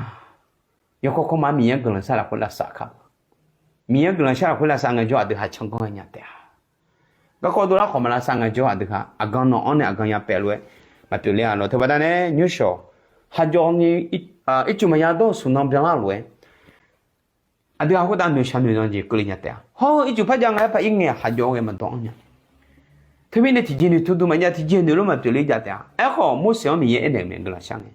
yawkawr kawrma Miqyaer-anr guiqlanq shar lafkhoer lavsav kar-eu, Miqyaer-anr guiqlanq shar lafkhoer lavsav ngaejawr aqdui ha canganr nya taef-a. Garkawv dovlar khawf maq lavsav ngaejawr aqdui ha aqgan nawq-anr nae aqgan nya paef lof-aer maqpyeuf ler-a lawr. Teubaqda nae nymrshawq haqjawv ni ircuf maqya dawr-eu smq nan byanlar lof-aer aqdui ha khoertav noeqshaq noeqzanq jeq keuvle nya taef-a. Hawr-eu ircuf par jav nga-aer par ir ngae haqjawv ghae maqdawr-anr nya. Teumirnae tiqjeq noeqtmq duq maqjav, tiqjeq noeq lof maqpyeuf ler jav taef-a. Aerkhawf Morseq-anr Miqyaer aernaeq-eu mae guiqlanq shar ngae,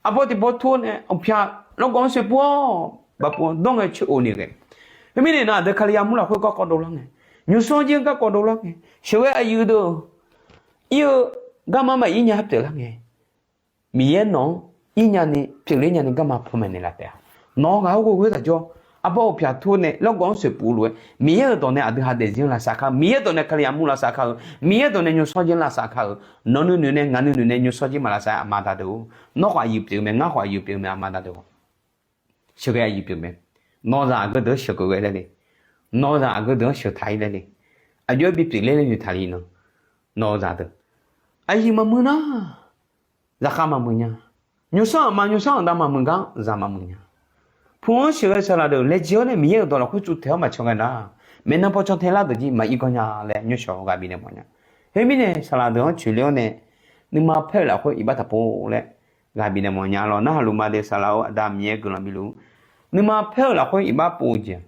aqbawr tiqbawr tur-awr nae uqpyaq lawrgawv-anr sheuqpov-awr bafpov dawr ngae coer-o ni ghae. Khoermirnae nan aqdui Kalizaq mur lafkhoer garkawv dovlar ngae, nymrshawr jir-anr garkawv dovlar ngae, sheuqghae aqyuif deuq ir-eu garma maqir nya pyeuflar ngae, Miqyaer nawq-anr ir nyani pyeufler nyani garma panmaeq naeqlaf taef-a. Nawq-eu ghaq-awr ghoe-eu taqjawr, arbawr uqpyaq tur nae lawrgawv-anr sheuqpov lof-aer Miqyaer-euq dawq nae aqdui ha daefzir-anr lavsav kar-eu, Miqyaer dawq nae Kalizaq mur lavsav kar-eu, Miqyaer dawq nae nymrshawr jir lavsav kar-eu, nawq nuinoeq nae ngaq nuinoeq nae nymrshawr jir maq lavsav-aer aqma da deuq-or, nawr khawf aqyuif pyeuf mae, ngar khawf aqyuif pyeuf mae, aqma da deuq-or. Sheuqghae aqyuif pyeuf mae. Nawq-eu zaq aqgeu deuq-anr sheuqghae ghae laer le. Nawq-eu zaq aqgeu deuq-anr sheuqtaq-ir laer le. Aqjox-aer bipyeuf ler laer noeqtaq le nan. Nawq-eu zaq deuq aqyuif maqmuiq nar, zaqkhav maqmuiq nya. Nymrsanr aqma nymrsanr aqda maqmuiq gar zaq maqmuiq nya. Pu-anr sheuqghae saqlaq deuq laejae-awr nae Miqyaer-euq dawq lafkhoer tsuvtaeq-awr maqcan ghae nar, maeqnan paw can tae lar deuq jir maqir gawr nya laer nymrshawq ghaq bifnaeq mawf nya. Khoermirnae saqlaq deuq-anr coeqle-awr nae nuima paer-eu lafkhoer iqbax taqpov laer ghaq bifnaeq mawf nya lawr. Narhaq luf ma de saqlaq-or, aqda Miqyaer guiqlanq bif luf. Nuima paer-eu lafkhoer iqbax pov-eu jeq-aq,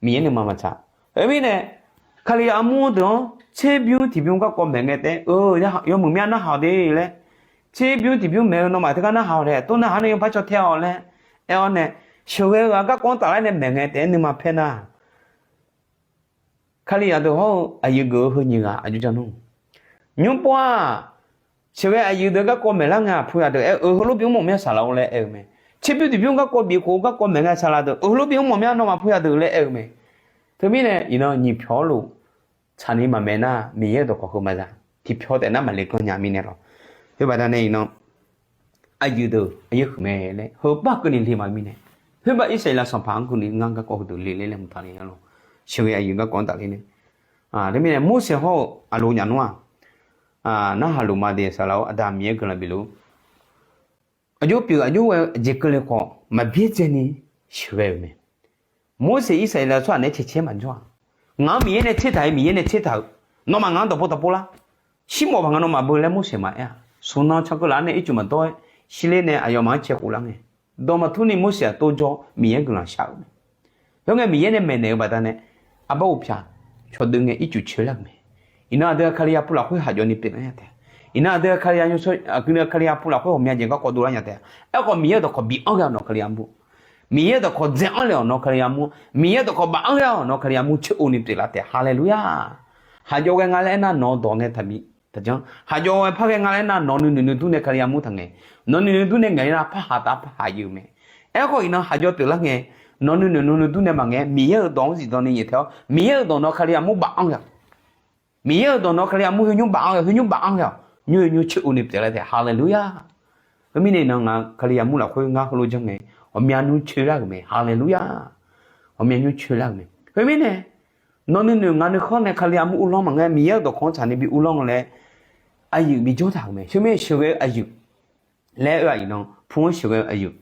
Miqyaer nuima maqtsaq. Khoermirnae Kalizaq armur deuq-anr tserbymr tiqbymr garkawv maeq ngae taef-aer, eu, yawmuiq myav narhaq-awq de laer, tserbymr tiqbymr maeq-eu nawmaf teugar narhaq-awq laer, tov narhaq-anr nae yawpar caw tae-awq laer aer-awr nae, sheuqghae-eu ghaq garkawv-anr taflar nae maeq ngae taef-aer nuima paer nar, Kalizaq deuq hawr-eu aqyuif geuf-eu heu nyiq ghaq aqjox jan nmr. Nymr pov-aq, sheuqghae aqyuif deuq garkawv maeqlar ngae-aq, puyaq deuq aer-eu, heulof bimr mawf myav saqlaq-or laer aer-eu mae. Tserbymr tiqbymr garkawv bif khof garkawv maeq ngae saqlaq deuq, heulof bimr mawf myav nawmaf puyaq deuq laer aer-eu mae. Teumirnae iqnan nyiq pyawq-awr luf tsaqni maqmaeq nar, Miqyaer-euq dawqkawq heu maqza, tiqpyawq taef nar maqle ganr nya mirnae lawr. Khoerbaqda nae iqnan aqyuif deuq aqyuif huiq mae laer heu bar keuvni le ma mirnae, khoerbaq Irsaqleqlav sanqpaq-anr keuvni ngar garkawv heudeuq le ler laer mqtaq le-a lawr. Sheuqghae aqyuif garkawv-anr tafler nae, teumirnae Morseq hawr-eu Aqloq nyaf nmr-aq, narhaq luf ma de saqlaq-or, aqda Miqyaer guiqlanq bif luf. Aqjox pyeuf aqjox ghae jeq keuvle khawf maqbyaerdzaeni sheuqghae-euq mae. Morseq Irsaqleqlav tsawrhaq nae caecae maqjawr-aq, ngaq-anr Miqyaer nae tsertaq-eu, Miqyaer nae tsertaq-euq, nawmaf ngaq-anr dawqpov taqpov lar. Shirmawf baq nga nawmaf beu laer Morseq maqaer-aq, smq nan can keuv laf-awr nae ircuf maqdawr-aer shirler nae aqyawfmaf-anr cae khof lar ngae, dawq maqtur ni Morseq-aq tov jawr Miqyaer guiqlanq shaq-euq mae. Khoerngae Miqyaer nae maeqnaeq-eu baqdanae, arbar uqpyaq cawqdeuv ngae ircuf coelar-euq mae. Iqnan aqdui Kalizaq pu lafkhoer haq jawvni pyeuflar nya taef. Iqnan aqdui Kalizaq nymr sawr, aqdui Kalizaq pu lafkhoer ghawqmya jeq garkawv dovlar nya taef. Aerkhawf Miqyaer-euq dawqkawq bi anr ghae-awq nawq Kalizaq mur. Miqyaer-euq dawqkawq dzae anr le-awq nawq Kalizaq mur. Miqyaer-euq dawqkawq baf anr ghae-awq nawq Kalizaq mur coer-o ni pyeuflar taef. Haleluya! Haq jawv ghae nga laer aernar nawq-eu dawq nae taqbi taqjanr. Haq jawv ghae par ghae nga laer aernar nawq nuinoeq nuidur nae Kalizaq mur taqngaeq. Nawq nuinoeq nuidur nae ngaeq nar par haq taf par haq yuf mae. Aerkhawf iqnan haq jawv pyeuflar ngae, nawq nuinoeq nuidur nae maqngaeq-aer Miqyaer-euq dawq-anr zifdan ni nyaef tae-awr Miqyaer-euq dawq nawq Kalizaq mur baf anr ghae-awq. Miqyaer-euq dawq nawq Kalizaq mur khoernymr baf anr ghae, khoernymr baf anr ghae-awq. Nymr-eu nymr coer-o ni pyeuflar taef. Haleluya! Khoermirnae iqnan ngaq Kalizaq mur lafkhoer ngar heulof janr ngae, ghawqmya nymr coelar-euq mae. Haleluya! Ghawqmya nymr coelar-euq mae. Khoermirnae nawq nuinoeq ngaq nuikhanr nae Kalizaq mur uvlanr maqngae, Miqyaer-euq dawqkawq-anr tsaqni bi uvlanr-eu laer aqyuif bijawr taq-euq mae. Khoermirnae sheuqghae-eu aqyuif laer aer-aq iqnan pu-anr sheuqghae-eu aqyuif,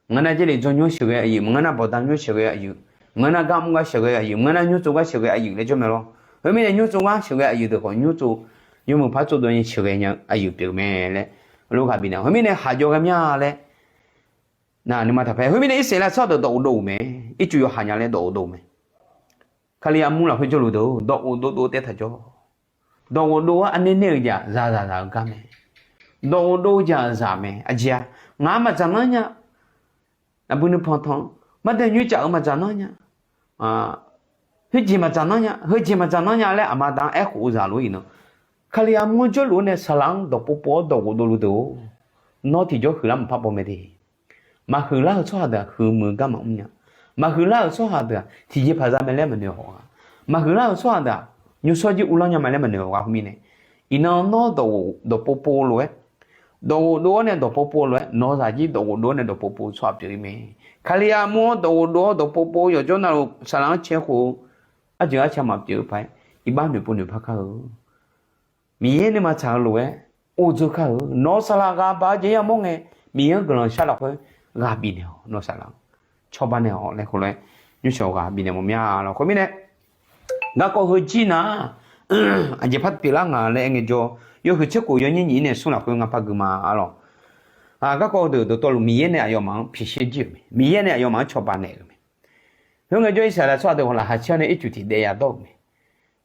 maqngeur nar Jarlif jawr nymr-anr sheuqghae aqyuif, maqngeur nar Bawqda nymr-anr sheuqghae aqyuif, maqngeur nar gar mr gar sheuqghae aqyuif, maqngeur nar nymr tsov gar sheuqghae aqyuif laer jawr mae lawr. Khoermirnae nymr tsov gar sheuqghae aqyuif deuq khawf nymr tsov yawmuiq par tsov dov-aer sheuqghae nya-eu aqyuif pyeuf-eu mae laer lof ghaq bifnaeq. Khoermirnae haq jawv ghae mya laer nar nuima taqpaer. Khoermirnae Irsaqleqlav tsawrhaq deuq dawq-eu dov-euq mae. Ircuf yawhaq nya laer dawq-eu dov-eu mae. Kali armur lafkhoer jawrluf deuq-or, dawqghof dovdov taef taq jawr. Dawqghof dov-awr anaer naer-eu jeq-aq, zaqzaq zaq-eu gar mae. Dawqghof dov-eu jeq-aq zaq mae. Aqjeq-aq, ngaq-anr maqdzaq nanr nya. Aqbui nuipanq tanq, mardae nyoer caf-eu maqdzaq nanr nya. Khoerjeq maqdzaq nanr nya, heujeq maqdzaq nanr nya laer aqma da-anr aerkhof-eu zaq lof-aer iqnan, Kali armur-anr jawrluf-awr nae saqlaq-anr dawqpov pov-awr dawqghof dovluf deuq-or, nawr tiqjawr huiqlar maqpar baw mae de. Maqhuiqlar-euq tsawrhaq deuq-aq, huiqmuiq gar maqmr nya. Maqhuiqlar-euq tsawrhaq deuq-aq, tiqjeqpaq za mae laer maqnoeq haw-a. Maqhuiqlar-euq tsawrhaq deuq-aq, nymrshawr jir uvlanr nya mae laer maqnoeq haw-a khoermirnae, iqnan nawr dawqghof dawqpov pov lof-aer, dawqghof dov-awr nae dawqpov pov lof-aer, nawq-eu zaq jir dawqghof dov-awr nae dawqpov pov-eu tsawrhaq pyeuf-ir mae. Kali armur-anr dawqghof dov-awr dawqpov pov-eu yawqjawr navluf saqlaq-anr cae khof-eu, arjeuq arca maqpyeuf-eu paq-aer, iqbax noeqpov noeqpar kar-eu. Miqyaer nuima tsaq-eu lof-aer, or dzeur kar-eu. Nawq-eu saqlaq ghaq baq-eu jeq yamawr ngae, Miqyaer-anr guiqlanq shar lafkhoer ghaq bifnaeq-awq. Nawq-eu saqlaq-anr cawba naeq-awq laer khof lof-aer, nymrshawr ghaq bifnaeq mawf mya lawq. Khoermirnae, garkawv heujir nar, aqjeq par pyeuflar nga laer aer ngaejawr, yawhuiq tserkhof yawnyir nyiq-ir nae smr lafkhoer nga par gui ma-a lawq. Garkawv deuq dawqtawvluf Miqyaer nae aqyawfmaf-anr piqshaer jir-euq mae. Miqyaer nae aqyawfmaf-anr cawba naeq-euq mae. Khoerngae jawr, Irsaqleqlav tsawrhaq deuq khawf laqkhaq caer-awr nae ircuf tiq daef ya dawr-euq mae.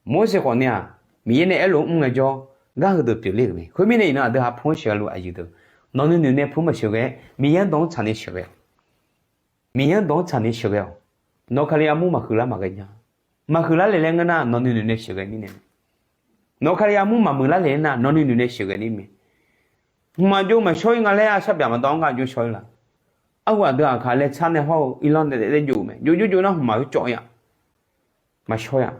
Morseq khawf nae-aq, Miqyaer nae aerlof-aer mr ngaejawr, gar heudeuq pyeufler-euq mae. Khoermirnae iqnan aqdui ha pu-anr sheuqghae luf aqyuif deuq, nawq nuinoeq nae pu-anr maqsheuqghae, Miqyaer-anr dawq-anr tsaq nae sheuqghae-awq. Miqyaer-anr dawq-anr tsaq nae sheuqghae-awq. Nawq Kali armur maqhuiqlar maqghae nya. Maqhuiqlar le laer ngeur nar, nawq nuinoeq nae sheuqghae mirnae. Nawq Kali armur maqmuiqlar le nar, nawq nuinoeq nae sheuqghae ni mae. Hmqmaq jov maqshawr-ir nga laer-aq, sharbyaq maqdawv-anr gar jov shawr-ir la? Arhu aqdui aqkaq laer tsar nae hawr-eu irlanr daef daef jov-eu mae. Jov jov jov nar hmqmaq-eu cawv-ir-aq, maqshawr-ir-aq.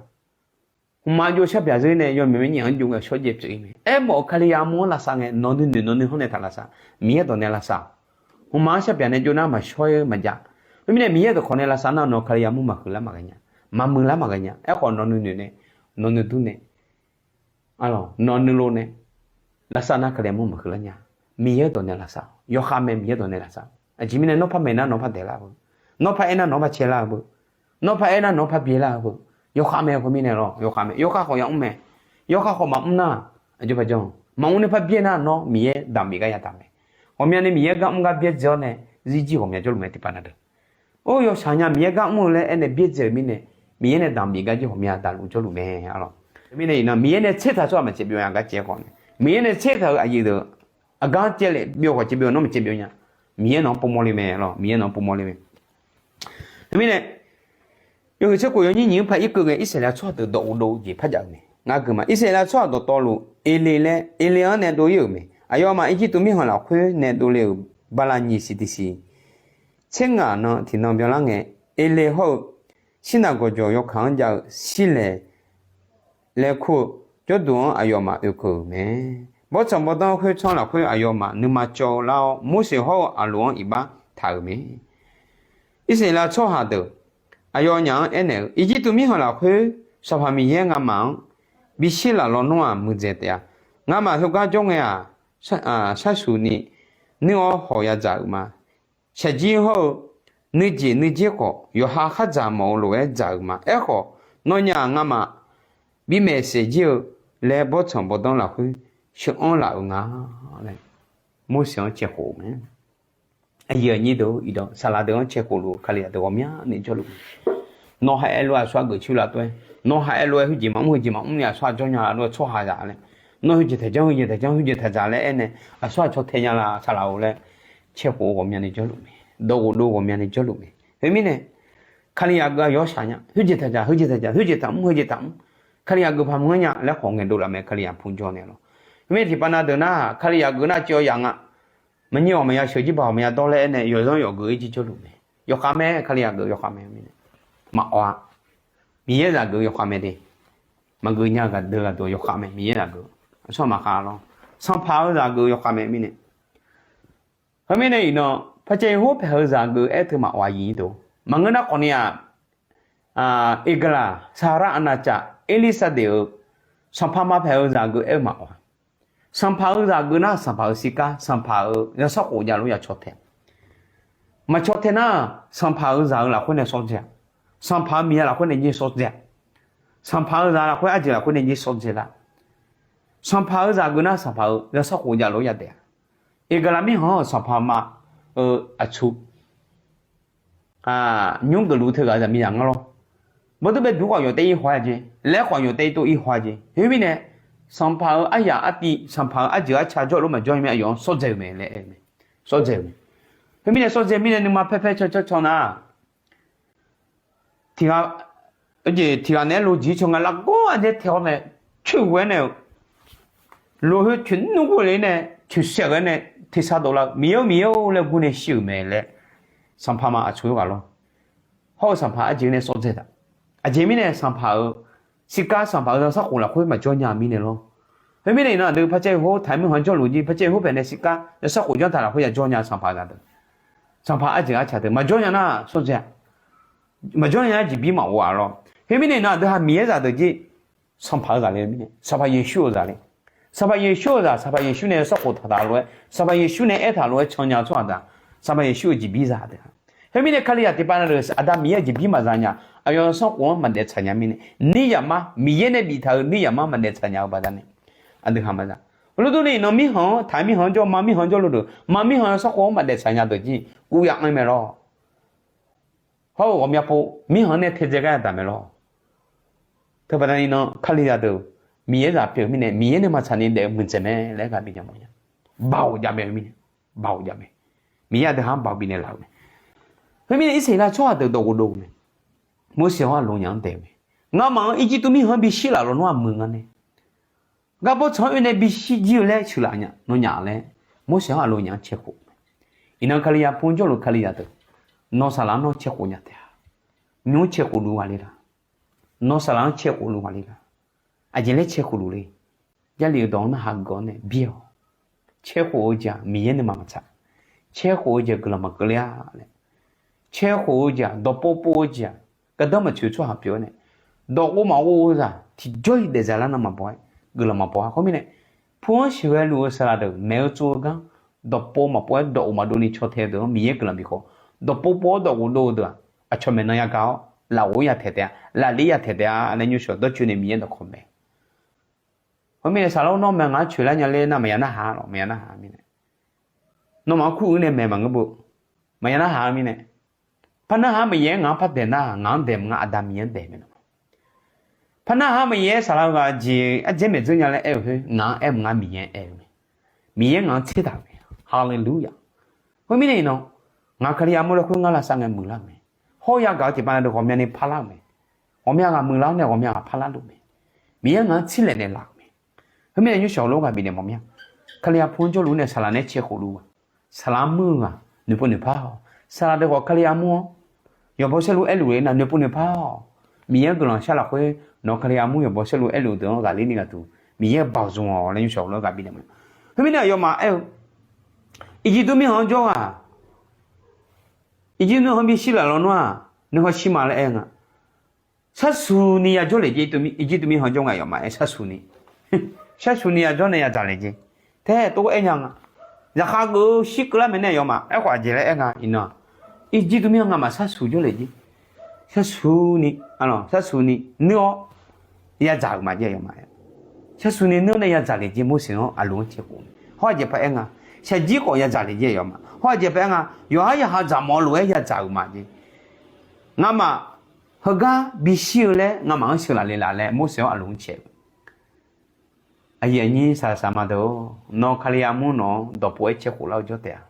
Hmqmaq jov sharbyaq zeur nae yawmuiq myanyiq-anr jov ngae shawrjaev pyeuf-ir mae. Aermawf-euq Kali armur-anr lavsav ngae, nawq nuinoeq nawq nuihanr nae taq lavsav, Miqyaer dawq nae lavsav-awq. Hmqmaq-anr sharbyaq nae jov nar maqshawr-ir maqjav. Khoermirnae Miqyaer dawq khawf nae lavsav nar, nawq Kali armur maqhuiqlar maqghae nya, maqmuiqlar maqghae nya. Aerkhawf nawq nuinoeq nae, nawq nuidur nae, nawq nuilov nae lavsav nar Kali armur maqhuiqlar nya. Miqyaer dawq nae lavsav-awq. Yawkhav mae, Miqyaer dawq nae lavsav-awq. Aqjeq mirnae nawr par maeq nar nawq par daeqlar-eu beu, nawr par aer nar nawq par caelar-eu beu, nawr par aer nar nawq par byaelar-eu beu. Yawkhav mae, khoermirnae lawr, yawkhav mae. Yawkhav khawf yamr mae. Yawkhav khawf maqmr nar, aqjox paqjanr maqmr nae par byaer nar nawr Miqyaer damq bif gar yadaq mae. Ghawqmyani Miqyaer gar mr gar byaerdzae-awr nae zirjir ghawqmya jawrluf mae tiqpav na deuq. Or, yawshaq nya Miqyaer gar mr-eu laer aernae byaerdzae-euq mirnae, Miqyaer nae damq bif gar jir ghawqmya daqluf jawrluf mae-a lawq. Khoermirnae iqnan Miqyaer nae tsertaq tsawrhaq maqcaev byov nya gar caev khawf nae, Miqyaer nae tsertaq-euq aqyuif deuq aqgar caev lef byov khawf caev byov nawr maqcaev byov nya. Miqyaer nawq-anr povmawr le mae lawq, Miqyaer nawq-anr povmawr le mae. Khoermirnae, yawhuiq tserkhof yawnyir nyiq-anr par irkeuv ngae, Irsaqleqlav tsawrhaq deuq dawqghof dov jeq par jav-eu mae. Ngar gui ma, Irsaqleqlav tsawrhaq dawqtawvluf, Ele laer, Ele-anr nae dov-ir-euq mae. Aqyawfmaf Irjirtuv mirkhanq lafkhoer nae dovle-euq bala nyiq siq tiq siq tser ngaq nan tiqnan byanlar ngae, Ele hawr-eu Sirnaq gawqjawq yawkaq-anr jav-eu Sirlaeq laer kur-eu jawrduq-anr aqyawfmaf oekeuv-euq mae. Bawrtsanq bawrdanr khoertsanr lafkhoer aqyawfmaf nuima cawv-eu lar-awr, Morseq hawr-eu Aqloq-anr iqbax taq-euq mae. Irsaqleqlav tsawrhaq deuq aqyawfnyaf-anr aernaeq-eu, Irjirtuv mirkhanq lafkhoer Sanqpaq Miqyaer ngamaf-anr bishir laf lawnmr-aq muiqdzaeq taef-a. Ngamaf heugar jawr ngae-aq, sharsuq ni nuir-awr hawq ya dzaq-euq ma. Shaqjir hawr-eu nuijeq nuijer khawf, yawqha khardzaq mawf-eu lof-aer dzaq-euq ma. Aerkhawf, nawnyaf ngamaf bimaeq saef jir-eu laer bawrtsanq bawrdanr lafkhoer sheuq-anr laf-euq nga laer, Morseq-anr caevkhof-eu mae. Aqyuif aqnyir deuq-or, iqdan saqlaq deuq-anr caevkhof luf-eu Kalizaq deuq ghawqmyani jawrluf mae. Nawr ha aer lof-aer aqsurghaq geuf coer lavtov-aer, nawr ha aer lof-aer heujeq maqmr heujeq maqmr ni aqsurghaq jawr nya lar lof-aer tsawrhaqzaq laer, nawr heujeq taq janr heujeq taq janr heujeq taq dzaq laer aernae, aqsurghaq caw tae nya la saqlaq-or laer, caevkhof-eu ghawqmyani jawrluf mae. Dawqghof dov ghawqmyani jawrluf mae. Khoermirnae, Kalizaq geuf-aq yawshaq nya, heujeq taq dzaq heujeq taq dzaq heujeq taq mr heujeq taq mr, Kalizaq geuf paq mr-anr nya laer khawf ngaeqdov laf mae. Kalizaq pu jawr naeq lawr. Khoermirnae tiqpav na deuq nar, Kalizaq geuf nar ceuv-awr yaf nga. Maqnyir-awq maqya sheuq jir baq-awq maqya dawr laer aernae, yawqzanr yawf geuf-ir jir jawrluf mae. Yawkhav mae, Kalizaq geuf yawkhav mae mirnae. Maqawq-a. Miqyaer zaq geuf yawkhav mae de. Maqgeuf nya ghaq deuq ghaq deuq yawkhav mae, Miqyaer zaq geuf. Aqsurghaq maqkhav lawr. Sanqpaq-eu zaq geuf yawkhav mae mirnae. Khoermirnae iqnan, par caev hawr paeq-eu zaq geuf aer teu maqawq-a. Maqngeur nar khawf ni-aq, Eqgaqlaq, Saqlaq aqnavcaf, Erlirsaqdeq-euq sanqpaq ma paeq-eu zaq geuf aer-eu maqawq-a. Sanqpaq-eu zaq geuf nar, sanqpaq-euq sirkar, sanqpaq-euq yawsanr khof javluf-aer ya caw tae. Maqcaw tae nar, sanqpaq-euq zaq-euq lafkhoer nae sawr dzae-a. Sanqpaq-euq miqya lafkhoer nae jir sawr dzae-a. Sanqpaq-euq zaq lafkhoer arjeq lafkhoer nae jir sawr dzae lar. Sanqpaq-eu zaq geuf nar, sanqpaq-euq yawsanr khof javluf-aer ya taef-a. Eqgaqlaq mirkhanq-anr-euq sanqpaq ma-eu aqtsu nymr geufluf teughaq zaqmiqzaq ngar lawr. Bawrduir baeduq khawf yawf taev-ir haw-a jeq, laer khawf yawf taev-ir tov-ir haw-a jeq. Khoermirnae, sanqpaq-euq aryaq artiv, sanqpaq-euq arjeuq arca jawr-eu lof maqjawr-ir mirnae, aqyawf-anr sawr dzaeq-euq mae laer aer-eu mae. Sawr dzaeq-euq mae. Khoermirnae sawr dzaeq mirnae nuima paer paer caw caw caw nar, tiq ghaq, jeq tiq ghaq naeq-aer lo jeq-ir caw nga lavgawr-a nae tae-awr nae, coer ghoe-aer nae-euq loq khoer coeqnmr ghoe le nae, coeqsaeq ghae nae, tersar dovlar-eu, Miqyaer-or, Miqyaer-or laer gur nae shir-euq mae laer, sanqpaq ma aqcawq-eu ghaq lawr. Hawr-eu sanqpaq arjeuq nae sawr dzaeq taq. Aqjeq mirnae sanqpaq-euq, sirkar sanqpaq-euq zanrsanrkhof lafkhoer maqjawr nya-eu mirnae lawr. Khoermirnae iqnan aqdui par caev hawr-eu taq-aer mirkhanq jawrluf jir par caev hawr paenae sirkar zanrsanrkhof janr taq lafkhoer ya jawr nya-eu sanqpaq ghaq deuq, sanqpaq arjeuq arca deuq maqjawr nya nar sawr dzaeq-a. Maqjawr nya-aer jeqbir maqghov-a lawr. Khoermirnae iqnan aqdui ha Miqyaer zaqdeuq jir, sanqpaq-eu zaq le mirnae, Sanqpaq Yeqsur-euq zaq le. Sanqpaq Yeqsur-euq zaq, Sanqpaq Yeqsur nae zanrsanrkhof taq taq lof-aer, Sanqpaq Yeqsur nae aertaq lof-aer can nya-eu tsawrhaq deuq-aq, Sanqpaq Yeqsur-euq jeqbir zaq deuq-a. Khoermirnae Kalizaq tiqpav na deuq Aqda Miqyaer-euq jeqbir maqza nya, aqyawf zanrsanrkhof-anr maqdaef tsaq nya mirnae, nir yaqmar Miqyaer nae biftaq-euq nir yaqmar maqdaef tsaq nya-eu baqdanae, aqdui ha maqza. Heulof durni iqnan mirkhanq-anr taq-aer mirkhanq-anr jawr ma, mirkhanq-anr jawrluf deuq ma, mirkhanq zanrsanrkhof-anr maqdaef tsaq nya deuq jir guv ya anr mae lawr. Hawr-eu ghawqmya pov mirkhanq nae taedzae gar yadaq mae lawr. Teubaqdanae iqnan Kalizaq deuq Miqyaer zaq pyeuf-eu mirnae, Miqyaer nae maqtsaq ni daef-eu muiqdzaeq mae laer ghaq bifnaeq mawf nya. Baoq jav mae-eu mirnae, baoq jav mae. Miqyaer aqdui ha-anr baoq bifnaeq laf-euq mae. Khoermirnae Irsaqleqlav tsawrhaq deuq dawqghof dov-euq mae. Morseq-anr aqlo nya-anr daef-eu mae. Ngamaf-anr Irjirtuv mirkhanq-anr bishir laf lawnmr-aq meuq nga nae, gar bawrtsanq-anr oe nae bishir jir-eu laer sheuqlaf nya nawnyaf laer, Morseq-anr aqlo nya-anr caeqkhof-eu mae. Iqnan Kalizaq pu-anr jawrluf Kalizaq deuq, nawr saqlaq-anr nawr caeqkhof nya taef-a. Nymr caeqkhof luf ghaq le laq? Nawr saqlaq-anr caeqkhof luf ghaq le laq? Aqjeq laer caeqkhof luf le? Jarlif-eu dawq-anr narhaq geuf-awr nae bir-awq. Caerkhof-eu jeq-aq Miqyaer nae maqmaqtsaq. Caerkhof-eu jeq-aq guiqlanq maqkeuv ler-a laer. Caerkhof-eu jeq-aq dawqpov pov-eu jeq-aq gardanr maqtsoeq-eu tsawrhaq pyeuf-awr nae, dawqghov maqghov-eu zaq tiqjawr-iq daefdzaq lar nan maqbaw-aer, guiqlanq maqbaw-a. Khoermirnae, pu-anr sheuqghae luf-eu saqlaq deuq maeq-eu tsov-eu gar, dawqpov maqpov-aer dawqghof maqdov ni caw tae-eu deuq-anr Miqyaer guiqlanq bif khawf, dawqpov pov-awr dawqghof dov-eu deuq-aq, aqcawq maeqnan yagaq-awr lafghof-ir ya taeq taef-a, lafler ya taeq taef-a laer nymrshawq dawrcoeni Miqyaer dawqkawq mae. Khoermirnae saqlaq-awr nawr maeq ngaq-anr coeqlar nya ler nar maqya narhaq lawq, maqya narhaq mirnae, nawmaf-anr kur uir nae maeq maqngeur beu, maqya narhaq-eu mirnae, par narhaq-aer maqya-aer ngaq-anr par daeq nar ngaq-anr daeq maqnga, Aqda Miqyaer-anr daeq mae lawq. Par narhaq-aer maqya-aer saqlaq-eu ghaq jeq ardzaer maeq dzeur nya laer aer-eu khoer ngaq-anr aer maqnga, Miqyaer-anr aer-eu mae. Miqyaer ngaq-anr tser taq-euq mae. Haleluya. Khoermirnae iqnan, ngaq Kalizaq mur laer khoer ngar lavsav ngae muiqlar-euq mae. Hawr yagaq-eu tiqpav na deuq ghawqmyani parlar-euq mae. Ghawqmya ghaq muiqlar-awr nae ghawqmya ghaq parlar luf mae. Miqyaer ngaq-anr tserlaeq naeqlaf-euq mae. Khoermirnae nymrshawq lof ghaq bifnaeq mawf mir-a. Kalizaq pu-anr jawrluf nae saqlaq nae caeqkhof luf-aq, saqlaq-anr muir-eu ghaq noeqpov noeqpar-awq. Saqlaq deuq khawf Kalizaq mur-awr, yawqbaw saerlu aerluf-eu nar noeqpov noeqpar-awq. Miqyaer-anr guiqlanq shar lafkhoer nawq-eu Kalizaq mur yawqbaw saerlu aerluf-eu deuq-anr ghaqler ni ghaq duq Miqyaer-euq baoq zmq-awq laer nymrshawq lof ghaq bifnaeq mawf. Khoermirnae aqyawfmaf aer-eu, Irjirtuv mirkhanq-anr jawr ghaq, Irjirtuv mirkhanq bishir laf lawnmr-aq, nuikhanr shir ma laer aer nga. Sharsuq ni yajawr le jeq, Irjirtuv mirkhanq jawr nga aqyawfmaf aer sharsuq ni. Sharsuq ni yajawr nae yadzaq le jeq. Tae tov aer nya nga. Zaqkhav geuf-eu shir keuvlar mae nae aqyawfmaf aerkhawf aqjeq laer aer nga iqnan-aq, Irjirtuv mirkhanq ngamaf sharsuq jawr le jeq. Sharsuq ni, sharsuq ni nuir-awr yadzaq-euq ma jeq aqyawfmaf aer. Sharsuq ni nuir-awr nae yadzaq le jeq Morseq-anr aqloq-anr caeqkhof mae. Hawr aqjeq par aer nga. Shaqjir khawf yadzaq le jeq aqyawfmaf. Hawr aqjeq par aer nga. Yawqhar yaqha dzaqmawf-eu lof-aer yadzaq-euq ma jeq. Ngamaf heugar bishir-eu laer ngamaf-anr sheuqlaf le laf laer Morseq-anr aqloq-anr caeq-eu. Aqyuif aqnyir saqlaq saqma deuq-or, nawq-eu Kalizaq mur nawq-anr dawqpov-aer caeqkhof lar-eu jawr taef-a.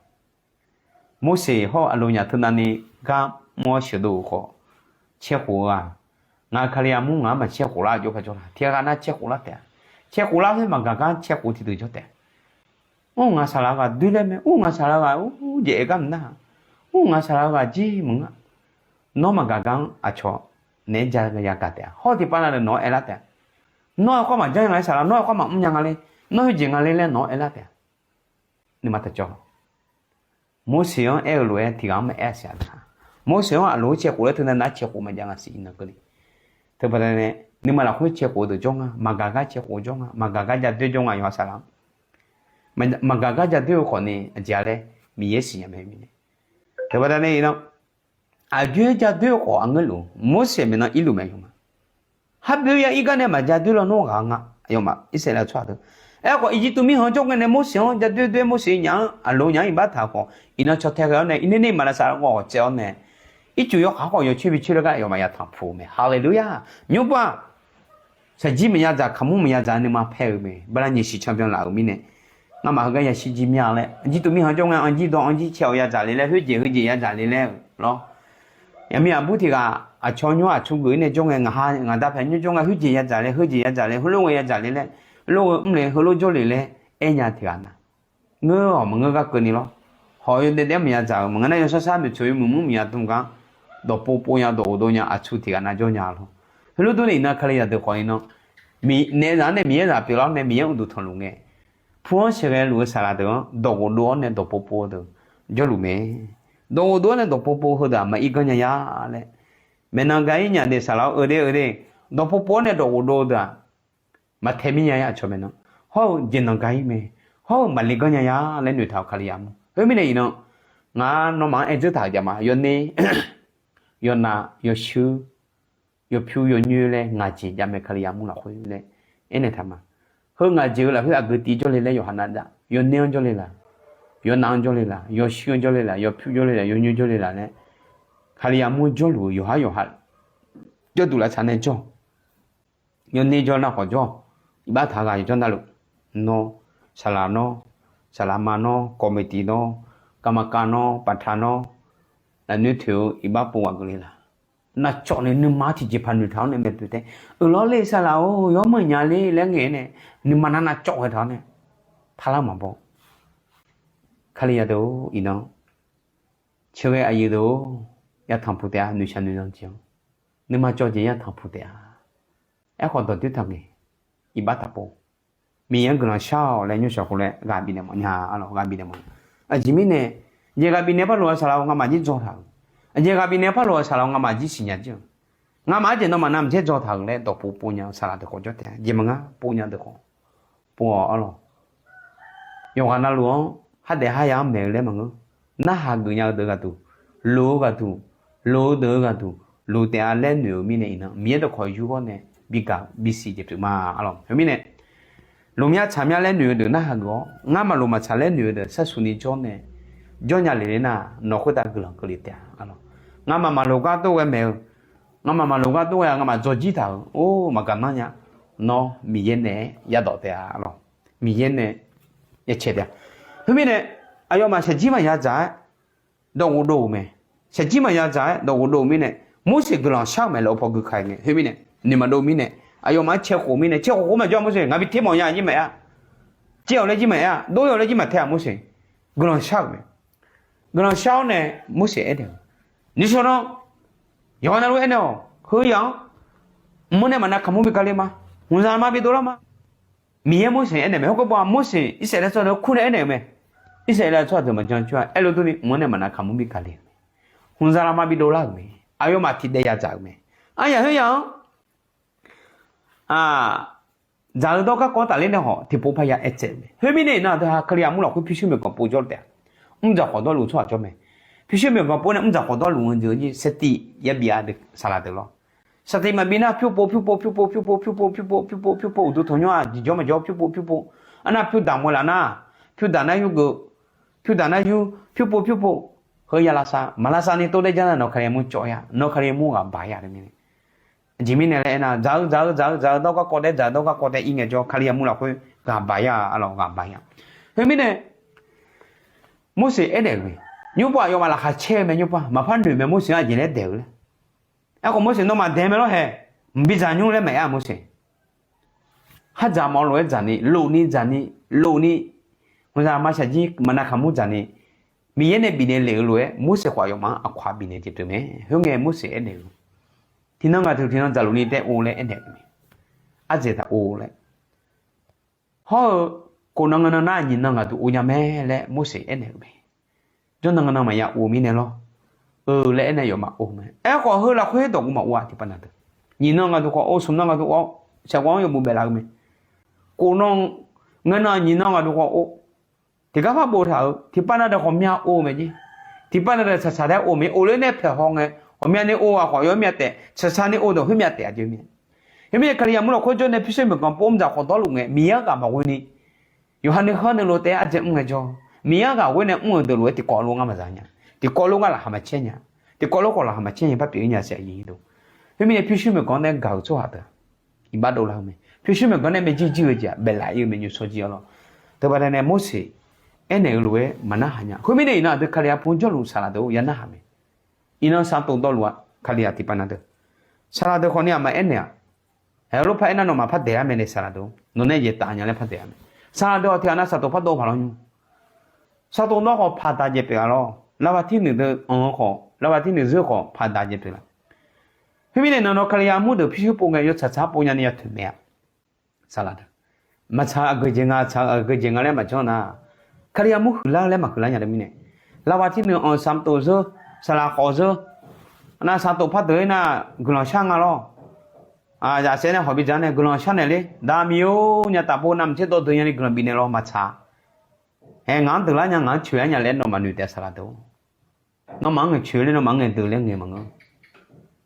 Morseq hawr-eu aqloq nyaf teunavni gar mr-awr sheuqdov-euq khawf, caeqkhof-eu-aq, ngaq-eu Kalizaq mur ngaq-anr maqcaeqkhof lar jawr par jawr la, tiqghaq ghaq nar caeqkhof lar taef-a. Caeqkhof lar khoer maqgaq gar caeqkhof tiqdeuq jawr taef-a. Mr ngaq saqlaq ghaq doer laer mae, mr ngaq saqlaq ghaq ur jaef-aer gar maqnar-a. Mr ngaq saqlaq ghaq jir maqnga. Nawr maqgaq gar-anr aqcawq naeq-aer ja yagaq taef-a. Hawr tiqpav na deuq nawq-anr aerlar taef-a. Nawr-eu khawr maqjanr nya nga ler saqlaq, nawr-eu khawr maqmr nya nga ler, nawr khoerjeq nga ler laer nawq-anr aerlar taef-a. Nuima taqcawv. Morseq-anr aer-eu lof-aer tiqghaq-anr maqaer-a siq-a. Morseq-anr aqloq-aer caeqkhof laer teunav nar caeqkhof maqjav nga siq iqnan keuvni. Teubaqda nae nuima lafkhoer caeqkhof-eu deuq jawr nga, maqgaq gar caeqkhof-eu jawr nga, maqgaq gar ja doer jawr nga yawqha saqlaq-anr. Maqgaq gar ja doer-eu khawfni aqjeq-a laer Miqyaer siqnya mae mirnae. Teubaqda nae iqnan aqjox-aer ja doer-eu khawf aqngeur luf, Morseq maeqnan irluf mae yawma. Har byoe ya ir gar nae maqja doer lawnmr ghaq nga, aqyawfmaf Irsaqleqlav tsawrhaq deuq. Aerkhawf Irjirtuv mirkhanq jawr ngae nae Morseq-anr ja doer doer Morseq nyaf-anr aqloq nyaf-anr iqbax taq-eu khawf iqnan caw tae ghae-awr nae irner ner maqnavsaq ghawq tsaev-awr nae, Ircuf yawkaq khawf yawcoer bi coer laer gar aqyawfmaf yatanq puq-eu mae. Haleluya! Nymrpov-aq, shaqjir maqya dzaq, kaqmur maqya dzaq-eu nuima paer-eu mae. Bala nyiq siq canbyan laf-euq mirnae, ngamaf heugar yashir jir mir-a laer, jirtuv mirkhanq jawr ngae anr jir dawr anr jir cae-awq ya dzaq le laer, khoerjeq heujeq ya dzaq le laer-eu lawr. Aqmir aqbur tiq ghaq aqcawq nymr aqtsu geuf-ir nae jawr ngae, ngaq ha ngaq da paeq nymr jawr ngae, khoerjeq ya dzaq le, khoerjeq ya dzaq le, heulof ghae ya dzaq le laer, heulof ghae mr le, heulof jawr le laer aernya tiq ghaq na. Ngeur-awq maqngeur gar keuvni lawr. Hawq yawdaef daef-anr maqya dzaq-euq maqngeur nar, yawshawr shar noeqtsoeq yawmuiq mur maqya dm gar, dawqpov pov nya dawq ghofdov nya aqtsu tiq ghaq nav jawr nya lawr. Heulof durni iqnan Kalizaq deuq khawf iqnan, naef zaq-anr nae Miqyaer zaq pyeuflar-awr nae Miqyaer uqduq tanqluf ngae, pu-anr sheuqghae luf-eu saqlaq deuq-anr dawq ghofdov-awr nae dawqpov pov-eu deuq jawrluf mae. Dawq ghofdov-awr nae dawqpov pov heudeuq-aq maqir ganr nya ya laer, maeqnan ga-ir nya de saqlaq-awr, eu de eu de, dawqpov pov-awr nae dawq ghofdov-eu deuq-aq, maqtae mir nya ya aqcawq maeqnan. Hawr-eu jeqnan ga-ir mae. Hawr-eu maqle ganr nya ya laer noeqtaq-euq Kalizaq mur. Khoermirnae iqnan, ngar nawmaf-anr aer dzeur taq-euq jaq ma, yawner, yawnav, yawshuir, yawpyur yawnyoer laer ngaq jeq javmae Kalizaq mur lafkhoer laer aernaeq taq ma. Heu ngaq jeq-eu lafkhoer aqgeu tiv jawrle laer yawqha nav jav, yawner-anr jawrle laq, yawnav-anr jawrle laq, yawshuir-anr jawrle laq, yawpyur jawrle laq, yawnyoer jawrle laq laer, Kalizaq mur jawrluf-eu yawqhar yawqha jawrduq lavtsaq nae jawr. Yawner jawr nar khawf jawr, iqbax taq ghaq yawjawr navluf, nawr, saqlaq nawr, saqlaq ma nawr, kawqmeq tiq nawr, garma kav nawr, paqtaq nawr, lafnoer toeq-eu iqbax pov ghaq geufle laq. Navcawv nae nuima-anr tiqjeqpaq noeqtaq-awr nae maeqpoeq tae, euq lawr le saqlaq-or, yawmuiq nya le laer ngaeq-aer nae, nuima nar navcawv ghae taq-awr nae, tarlar maqbaw. Kalizaq deuq-or iqnan, ceuqghae aqyuif deuq-or, yatanq puq taef-a, noeqshaq noeqzanq jeq-anr, nuima cawv jeq yatanq puq taef-a. Aerkhawf dawqdoer taqngaeq, iqbax taqpov. Miqyaer-anr guiqlanq shar-awq laer nymrshaq khof laer ghaq bifnaeq mawfnya, arlawq ghaq bifnaeq mawf. Aqjeq mirnae, aqjeq ghaq bifnaeq parlof-eu saqlaq-or ngamaf jir dzaw taq-euq. Aqjeq ghaq bifnaeq parlof-eu saqlaq-or ngamaf jir siqnya jir-eu. Ngamaf arjeq nawmaf navmaqtser dzaw taq-euq laer dawqpov pov nya-eu saqlaq deuq khawf jawr taef-a. Jeq maqngeur pov nya deuq khawf pov-awq, arlawq. Yawqghaq navluf-anr khardaef kharya-anr maeq-eu laer maqngeur. Narhaq geuf nya-eu deuq-eu ghaqduq, loq-eu ghaqduq, loq-eu deuq-eu ghaqduq, loq taef-a laer noeq-eu mirnae iqnan Miqyaer dawqkawq yur-awr nae bigaq bisiq jeq pyeuf ma, arlawq. Khoermirnae, loq mya tsaq mya laer noeq-eu deuq narhaq geuf-awr, ngar maqloq maqtsaq laer noeq-eu deuq sharsuq ni jawr nae, jawr nya lef ler nar, nawq khoertav guiqlanq keuvle taef-a, arlawq. Ngamaf maqloq gar dov ghae maeq-eu, ngamaf maqloq gar dov ghae-a, ngamaf dzawjir taq-euq, or, maqgaq nanr nya. Nawr Miqyaer naeq-aer yadawq taef-a, arlawq. Miqyaer nae yacae taef-a. Khoermirnae, aqyawfmaf shaqjir maqya dzaq-aer dawq ghofdov-euq mae. Shaqjir maqya dzaq-aer dawq ghofdov-euq mirnae, Morseq guiqlanq shar-euq mae laer paw gui ka-eu mae. Khoermirnae, noeq maqdov mirnae, aqyawfmaf-anr cae khof mirnae, cae khof khof maqjawr-a Morseq, ngaq bi ter mawf nya jir maqaer-a. Caer-awq laer jir maqaer-a, dov-awq laer jir maqtae-a Morseq. Guiqlanq shar-euq mae. Guiqlanq shar-awr nae Morseq aernaeq-eu, nuishawr nawr, yawqghaq navluf aernaeq-awq, heu yaq-anr mq-anr nae maqnav kaqmur bi gale ma. Hmqzaq ma bi dovlar ma. Miqyaer Morseq aernaeq mae. Heugar baw-aq Morseq Irsaqleqlav tsawrhaq deuq-anr kur nae aernaeq-eu mae. Irsaqleqlav tsawrhaq deuq maqjan coer-a aerlof durni mq-anr nae maqnav kaqmur bi gale-euq mae. Hmqzaq ma bi dovlar-euq mae. Aqyawfmaf tiqdaef ya dzaq-euq mae. Aryaq khoeryaq-anr dzaq-eu dawr garkawv tafler nae khawf tiqpov parya aertsaev-eu mae. Khoermirnae iqnan aqdui ha Kalizaq mur lafkhoer pyurshuir myawqganq pov jawr taef-a. Mrdzaq khawf dawrluf-eu tsawrhaq jawr mae. Pyurshuir myawqganq pov nae mrdzaq khawf dawrluf-eu jeq-eu jeq saqtiq yabif-a saqlaq deuq lawr. Saqtiq maqbif nar pyurpov pyurpov pyurpov pyurpov pyurpov pyurpov pyurpov pyurpov uqduq tanqnymr-aq jeq jawr maqjawr pyurpov pyurpov. Arnav pyur daq mawq laf nar, pyur daq nar yur geuf, pyur daq nar yur, pyurpov pyurpov. Heu ya lavsav maq lavsav ni tov daer jar nar nawq Kali mur cawv-ir-a, nawq Kali mur ghaq baq-ir-a teu mirnae. Aqjeq mirnae laer aernar, dzaq-eu dzaq-eu dzaq-eu dzaq-eu dawr garkawv taef, dzaq-eu dawr garkawv taef ir ngaejawr Kali mur lafkhoer ghaq baq-ir-a, arlawq ghaq baq-ir-a. Khoermirnae, Morseq aernaeq-euq mae. Nymrpov aqyawfmaf laqkhaq caer-eu mae, nymrpov maqpar noeq mae. Morseq-anr aqjeq laer daeq-eu laer. Aerkhawf Morseq nawmaf daeq mae lawr hae, mqbi dzaq nymr laer maeq-aer-a Morseq. Khardzaq mawf lof-aer dzaq ni, lof ni dzaq ni, lof ni, hmqzaq ma shaqjir maqnav kaqmur dzaq ni, Miqyaer nae bifnaeq lef-eu lof-aer Morseq khawf aqyawfmaf-anr aqkawq-a bifnaeq jeq pyeuf mae. Khoerngae Morseq aernaeq-eu, tiqnan ngaq deuq tiqnan dzaqluf ni taef-or laer aernaeq-eu mae. Ardzaeq taq or laer. Hawr-eu, kof nan ngeur nan nar nyiq nan ngaq duq or nya mae laer Morseq aernaeq-eu mae. Jawr nan ngeur nan maqya or mirnae lawr. Eu laer aernae aqyawfmaf or mae. Aerkhawf heu lafkhoer dawq guvmaf or-a tiqpav na deuq. Nyiq nan ngaq duq khawf or, smq nan ngaq duq or, shaqghawv-anr yawmuiq baef laf-eu mae. Kof nan ngeur nan nyiq nan ngaq duq khawf or. Tiqgar par boftaq-euq tiqpav na deuq ghawqmya or mae jir. Tiqpav na deuq tsaqtsaq taef or mae, or ler nae paeq haw ngae, ghawqmyani or-aq khawf yawmyav taef, tsaqtsaq ni or deuq khoermyav taef aqjeq mae. Khoermirnae Kalizaq mur lafkhoer jawr nae pyurshuir myawqganq pov mrdzaq khawf dawrluf ngae Miqyaer-anr ghaq maqghoe ni, yawqha nuikhanr nuilov taef-aer ardzaeq mr ngaejawr, Miqyaer-anr ghaq ghoer nae mr-euq deuq lof-aer tiqkawv lof ngar maqza nya. Tiqkawv lof ngar laqkhaq maqcaer nya. Tiqkawv lof khawf laqkhaq maqcaer-a, par pyeuf-ir nya siq aqyuif nyir deuq. Khoermirnae pyurshuir maeqganq nae gaq-euq tsawrhaq deuq-aq, iqbax dovlar-eu mae. Pyurshuir maeqganq nae maeq jir jir-eu jeq-aq, baeqlaf-ir-eu mae, nymrshawr jir-awr lawr. Teubaqda nae Morseq aernaeq-eu lof-aer maqnarhaq nya. Khoermirnae iqnan aqdui Kalizaq pu-anr jawrluf saqlaq deuq-or, yanarhaq mae. Iqnan saqtof dawvluf-aq, Kalizaq tiqpav na deuq, saqlaq deuq khawf ni-aq maqaer naeq-aq, haeq-eu lof par aernar nawmaf par daeq-ar mae nae saqlaq deuq-or, nawq nae jeq taf nya laer par daeq-ar mae. Saqlaq deuq-aq tiqghaq nav saqtof par dov paq lawr nymr. Saqtof dawv khawf paq daq jeq pyeuf-a lawr. Lavbav tir nuiq deuq anq-eu khawf, lavbav tir nuiq zeur khawf paq daq jeq pyeuf laf. Khoermirnae nan nawr Kalizaq mur deuq pyurshuir pov ngae yawtsaq tsaq pov nyani ya toeqmaeq-a. Saqlaq deuq, maqtsaq aqgeujeq nga, tsaq aqgeujeq nga laer maqjanr nar, Kalizaq mur huiqlar-eu laer maqhuiqlar nya teu mirnae, lavbav tir nuiq anq saqtof zeur, saqlaq khawf zeur, nav saqtof par deuq-ir nar guiqlanq shar nga lawr. Zaqsaef nae hawq bidzaq nae guiqlanq shar naeq ler, daq miq-or, nya taf pov navmaqtser dawv deuq nyani guiqlanq bifnaeq lawr maqtsaq. Hae ngaq-anr deuq lar nya, ngaq-anr coeq-ar nya laer nawmaf noeqtaef saqlaq deuq-or. Nawmaf-anr ngaeqcoeq laer nawmaf-anr ngaeqdeuq laer ngaeq maqngeur.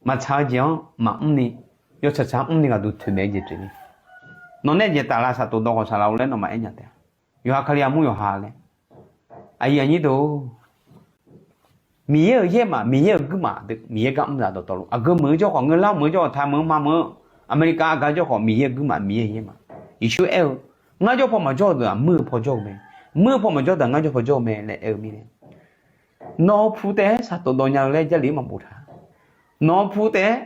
Maqtsaq-eu jeq-anr maqmr ni, yawtsaq tsaq mr ni ghaqduq toeqmaeq-eu jeq pyeuf ni. Nawq nae jeq taf laf saqtof dawv khawf saqlaq-or laer nawmaf aer nya taef-a. Yawqha Kalizaq mur yawqha laer. Aqyuif aqnyir deuq-or, Miqyaer-euq yaermaf, Miqyaer-euq guirmaf deuq, Miqyaer gar mr zaq dawqtawvluf, aqgeu meuq-eu jawr khawf, ngeur lar meuq-eu jawr khawf, taq meuq-eu ma meuq-eu, America aqgar jawr khawf, Miqyaer-euq guirmaf, Miqyaer-euq yaermaf. Yeqsur aer-eu, ngar jawr paw maqjawr-eu deuq-aq, muir-eu paw jawr-eu mae. Muir-eu paw maqjawr deuq-aq, ngar jawr paw jawr-eu mae laer aer-eu mirnae, nawq-eu pu taef-aer saqtof dawv nya-eu laer Jarlif-anr maqboftaq. Nawq-eu pu taef-aer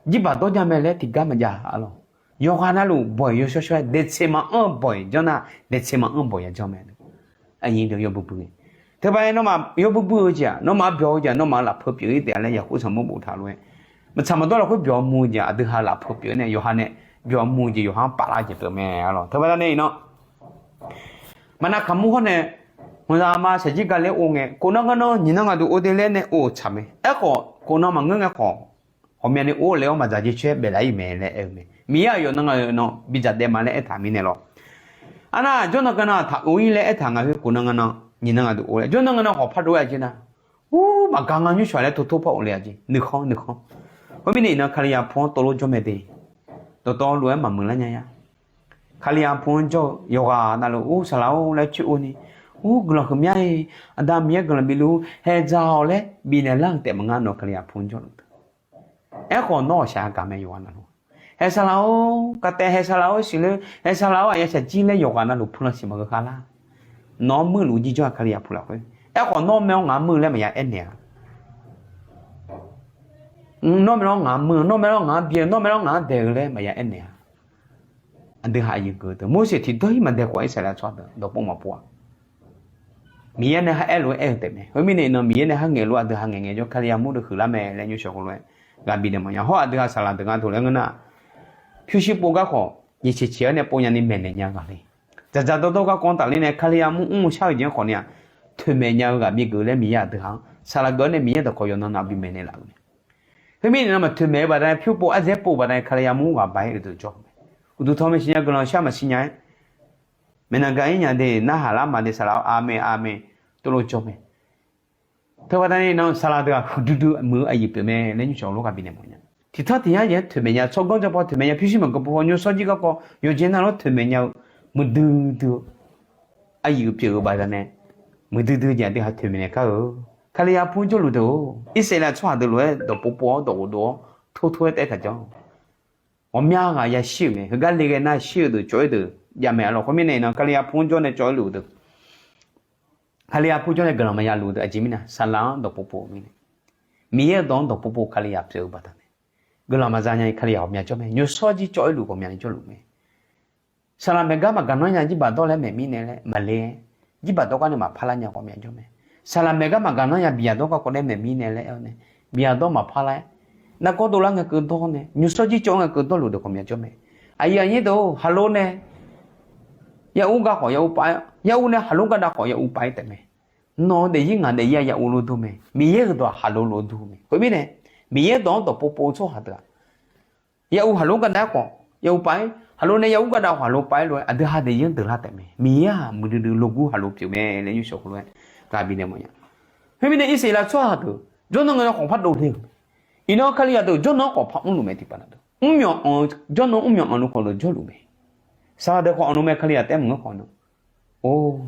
jirbaq dawr nya mae laer tiqgar maqjav-a lawq. Yawqghaq navluf bawq-iq yawshawr shawr-aer daeqtseq maqanr-eu bawq-iq janr nar, daeqtseq maqanr-eu bawq ya janr mae. Aqyuif deuq yawbui bui-a. Teubaqda nawmaf yawbui bui-eu jeq-aq, nawmaf byawq-eu jeq-aq, nawmaf-euq lafpeu pyeuf-ir taef-a laer yaqkhoer sanqbof boftaq lof-aer, maqtsaq maqdawr lafkhoer byawq mur-eu jeq-aq, aqdui ha lafpeu pyeuf-aer nae yawqha nae byawq mur-eu jeq yawqha-anr paflar jeq pyeuf mae-a lawq. Teubaqda nae iqnan maqnav kaqmur hawr nae, maqza ma shaqjir gale or ngae, khof nan ngar nan nyiq nan ngaq duq or de laer nae or-euq tsaq mae. Aerkhawf khof nan maqngeur ngae khawf, ghawqmyani or laer-awr maqdzaq jeq caer baef laf-ir mae laer aer-eu mae. Miqyaer aqyawf nan ngaq nan bidzaq daef ma laer aertaq mirnae lawr. Arnar jawrnan gaqnan taq or-ir laer aertaq ngaq khoer khof nan ngar nan nyiq nan ngaq duq or laer jawrnan ngar nan khawf par dov-aer aqjeq nar, ur maqgaq nga nymr shawq laer tov tor par of le-a jeq nuikhanr nuikhanr. Khoermirnae iqnan Kalizaq pu-anr tov lor jawr mae de. Dawqtawvluf-aer maqmuiq lar nya-a. Kalizaq pu-anr jawr-eu yawqghaq navluf ur saqlaq-or laer coer or ni, ur guiqlanq huiqmya-iq, Aqda Miqyaer guiqlanq bifluf haedzaq-awq laer bifnaeq lar-euq taef maqnga nawq Kalizaq pu-anr jawrluf deuq. Aerkhawf nawr ghawqshaq gaq mae yawqghaq navluf. Haeq saqlaq-or, kataev haeq saqlaq-or siqler, haeq saqlaq-or aqya shaqjir laer yawqghaq navluf pu lan siq maqgeu khavlar. Nawq-anr muir luf jir jawr-aq Kalizaq pu lafkhoer. Aerkhawf nawr mae-awr ngaq-anr muir-eu laer maqya aernaeq-a. Nawr mae lawr ngaq-anr muir-eu, nawr mae lawr ngaq-anr byae-eu, nawr mae lawr ngaq-anr daeq-eu laer maqya aernaeq-a. Aqdui ha aqyuif geuf deuq Morseq tiqdawr-ir maqdae khawf Irsaqleqlav tsawrhaq deuq dawqpov maqpov-aq. Miqyaer nae ha aerlof-aer aer-eu taef mae. Khoermirnae iqnan Miqyaer nae ha ngaeq lof aqdui ha ngaeq ngaeq jawr Kalizaq mur deuq huiqlar mae laer nymr shawq khoerlof-aer ghaq bifnaeq mawfnya. Hawr aqdui ha saqlaq deuq nga taq laer ngeur nar, pyurshuir pov gar khawf nyiq ceqceq-aer nae pov nyani maeqnaeq nya ghaq le. Dzaqdzaq dawrdawr garkawv tafler nae Kalizaq mur mr-eu shar-eu jeq-anr khawf ni-aq, toeqmaeq nya-eu ghaq bigaq laer Miqyaer aqdui ha-anr saqlaq geuf-awr nae Miqyaer dawqkawq yawqnan navluf bifmaeq naeqlaf-eu mae. Khoermirnae iqnan maqtoeqmaeq-eu baqdanae pyur pov arzaer pov baqdanae Kalizaq mur ghaq ba-aer-eu deuq jawr-eu mae. Uqduq tawq maeqshi nya guiqlanq shar maqsiq nya-aer, maeqnan gaq-ir nya de narhaq lar ma de saqlaq-awr aqmeq aqmeq tov lof jawr mae. Teubaqdanae iqnan saqlaq deuq-aq huiqdui dui muiq-eu aqyuif pyeuf mae laer nymr shawq lof ghaq bifnaeq mawfnya. Tiqtawr tiq yar yaeq-aer toeqmaeq nya tsawrganr jawrpaw toeqmaeq nya pyurshuir maqgeu pov haw nymrshawr jir garkawv yawqjeq navluf-anr toeqmaeq nya-eu muiqdui dui-eu aqyuif pyeuf-eu baqdanae, muiqdui dui jeq aqdui ha toeqmaeq naeq kar-eu. Kalizaq pu jawrluf deuq-or, Irsaqleqlav tsawrhaq deuq lof-aer dawqpov pov-awr dawqghof dov-awr tor tor-aer taef-aer taq janr. Ghawqmya ghaq yashir-euq mae. Heugar le ghae nar shir-eu deuq cawv-ir deuq jav mae-a lawq. Khoermirnae iqnan Kalizaq pu jawr nae cawv-ir luf-eu deuq, Kalizaq pu jawr nae guiqlanq maqya luf-eu deuq aqjeq mirnae saqlaq-anr dawqpov pov-eu mirnae, Miqyaer-eu dawq-anr dawqpov pov Kalizaq pyeuf-eu baqdanae, guiqlanq maqza nya-i Kalizaq ghawqmya jawr mae. Nymrshawr jir cawv-ir luf ghawqmyani jawrluf mae. Saqlaq maeq gar maqgaq nanr nya jirbaq dawr laer maeq mirnae laer maqle-aer, jirbaq dawr gar nae maqpar lar nya ghawqmya jawr mae. Saqlaq maeq gar maqgaq nanr nya biqyaq dawr garkawv nae maeq mirnae laer aer-awr nae, biqyaq dawr maqpar lar-aer, nargawr dovlar ngae keuv dawr nae, nymrshawr jir cawv-eu ngae keuv dawrluf deuq ghawqmya jawr mae. Aqyuif aqnyir deuq-or, haqlo nae ya'ur gar khawf ya'ur pav-aer, ya'ur nae haqlo gar dav khawf ya'ur pav-aer taef mae. Nawq-eu daefzir ngaq daefzir-a ya'ur lof dur mae. Miqyaer-euq dawq-aq haqlo lof dur mae. Khoermirnae, Miqyaer dawq-anr dawqpov pov-eu tsawrhaq deuq-aq, ya'ur haqlo gar dav-aer khawf ya'ur pav-aer, haqlo nae ya'ur gar dav khawf haqlo pav-aer lof-aer aqdui ha daefzir-anr deuq lar taef mae. Miqyaer-aq muiqdui dui lof gur haqlo pyeuf mae laer nymr shawq khoerlof-aer ghaq bifnaeq mawfnya. Khoermirnae Irsaqleqlav tsawrhaq deuq jawrnan ngae khawf par dovle-euq mae. Iqnan Kalizaq deuq jawrnan-anr khawf par mrluf mae tiqpav na deuq. Mrmyawq anq-eu jawrnan mrmyawq anq-eu khawf deuq jawrluf mae. Saqlaq deuq khawf anq-eu mae Kalizaq taef maqngeur khawf na. Or,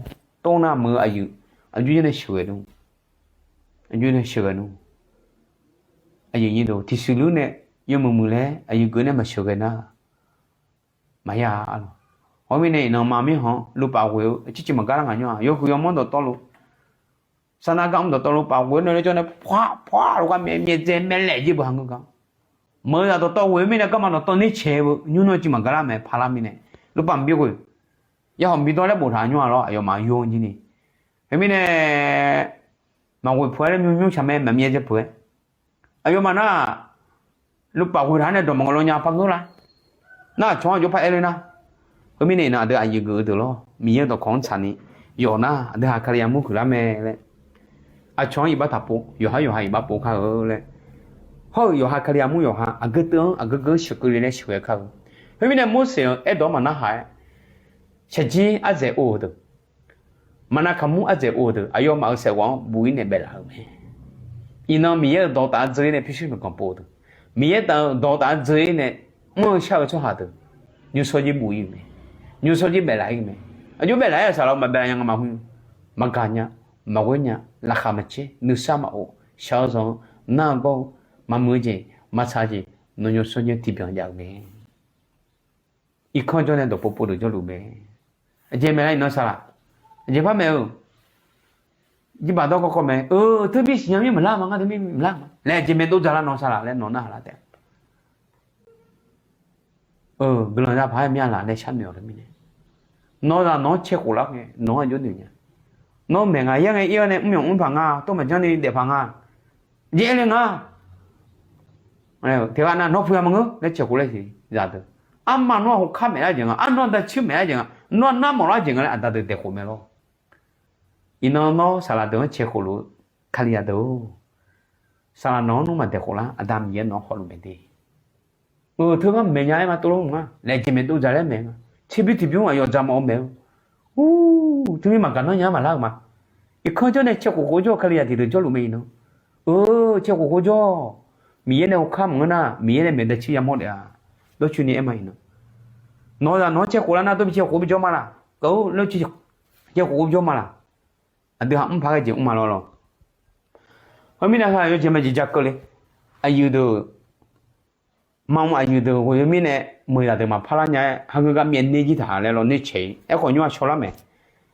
tov nar muiq-eu aqyuif aqjox-aer nae sheuqghae nmr. Aqjox-aer nae sheuqghae nmr. Aqyuif nyiq deuq tiqsiq lur nae yawmuiq muiq laer aqyuif geuf nae maqsheuqghae nar, maqya-a lawq. Hawr mirnae iqnan ma mirkhanq-anr luvpaf ghoeq-eu circiv maqgar lar ngaq nymr-aq, yawhuiq yawmanr dawqtawvluf, saqnav gar mr dawqtawvluf paf ghoeq-eu nae laer jawr nae pawr pawr lof gar myav myav dzae myav laef jir beu haqngeur gar. Meuq-eu zaq dawqtawv ghoeq-eu mirnae garma dawqtawv ner cae beu nymr nan civ maqgar lar mae parlar mirnae, luvpaf mqbi ghoeq, yarhawq mqbi dawr laer boftaq nymr-a lawr aqyawfmaf yawr jir ni. Khoermirnae, maqghoeq peuq-aer laer nymr nymr shaq mae maqmyav dzae peuq-aer, aqyawfmaf nar, luvpaf ghoeq taq-aer nae dawq maqngeur lawr nya par ngeur lar. Nar aqcawq-anr aqjox par aer ler nar, khoermirnae iqnan aqdui aqyuif geuf-eu deuq lawr Miqyaer-eu dawqkawq-anr tsaqni yawf nar aqdui ha Kali yamur huiqlar mae laer, aqcawq-anr iqbax taqpov yawqhar yawqha iqbax pov kar-eu laer, hawr-eu yawqha Kali yamur yawqha aqgeu teuv-anr aqgeu geu-anr sheuqkeuv le laer sheuqghae kar-eu. Khoermirnae Morseq-euq aerdawq-anr maqnarhaq-aer, shaqjir ardzaeq ov-eu deuq, maqnav kaqmur ardzaeq ov-eu deuq aqyawfmaf-euq saeqghawv-anr buq-ir nae baeflaf-euq mae. Iqnan Miqyaer-euq dawq taf-awr dzeur-ir nae pyurshuir maeqganq pov-eu deuq, Miqyaer taf-eu dawq taf-awr dzeur-ir nae mr-eu shar-eu tsawrhaq deuq, nymrshawr jir buq-ir-euq mae. Nymrshawr jir baeflaf-ir-euq mae. Aqjox baeflaf-aer-euq saqlaq-eu maqbaef nya nga maqhu, maqgaq nya, maqghoer nya, laqkhaq maqcaer, nuisar maqof, shaq-eu zanq-anr nar-eu gawr-eu, maqmuiq-eu jeq, maqtsaq-eu jeq, nawnyawr shawrnyaer tiqbyan jav-euq mae. Irkanr jawr nae dawqpov pov deuq jawrluf mae. Aqjeq maeq lar iqnan saqlaq, aqjeq par maeq-eu, jirbaq dawr kawv kawv mae-eu, teumir siqnya mir maqlar ma ngar teumir maqlar ma laer aqjeq maeq dov dzaq lar nawq saqlaq laer nawq narhaq lar taef-a. Guiqlanq za paq-aer mir-a laf laer sharnoeq-awq teumirnae, nawq zaq nawq-anr cae khof lar ngae nawq-anr aqjox noeq nya. Nawr maeq nga yaer ngae ir-awr nae mr yawq mr paq nga, tov maqjanr ni daef paq nga, jaev le nga. Tiqghaq nav nawr puiq-a maqngeur laer cae khof laer siq zaq deuq. Arma nawr-aq hokar maeq lar jeq nga, arnawr daciq maeq lar jeq nga, nawr nar mawf lar jeq nga laer aqda deuq daeq khof mae lawr. Iqnan nawr saqlaq deuq-anr cae khof luf-eu Kalizaq deuq-or, saqlaq nawq-anr nawr maqdaeq khof lar, Aqda Miqyaer nawq-anr hawluf mae de. Teugar maeq nya-aer ma tov lor mq nga laer jeq maeq dov dzaq laer maeq nga. Tserbymr tiqbymr aqyawf dzaq mawf-eu maeq-eu, ur, teumir maqgaq nanr nya-aer maqlar-eu ma. Irkanr jawr nae cae khof khof jawr-eu Kalizaq tiqdeuq jawrluf mae iqnan. Cae khof khof jawr, Miqyaer nae hokar maqngeur nar Miqyaer nae maeq daciq yamawr daef-a. Dawrcoeni aer ma iqnan, nawq zaq nawq-anr cae khof lar nar dawr bi cae khof bi jawr ma laq? Gaq-ur, cae khof khof bi jawr ma laq? Aqdui ha mr paq ghae jeq mr ma lawr lawr. Heumirnae ha yawjeq majeq ja keuvle. Aqyuif deuq, maqmr aqyuif deuq ghoe-eu mirnae, meuq zaqdeuq maqpar lar nya-aer haqngeur gar myav ner jir taq laer lawr ner cae-ir aerkhawf nymr-a shawrlar mae.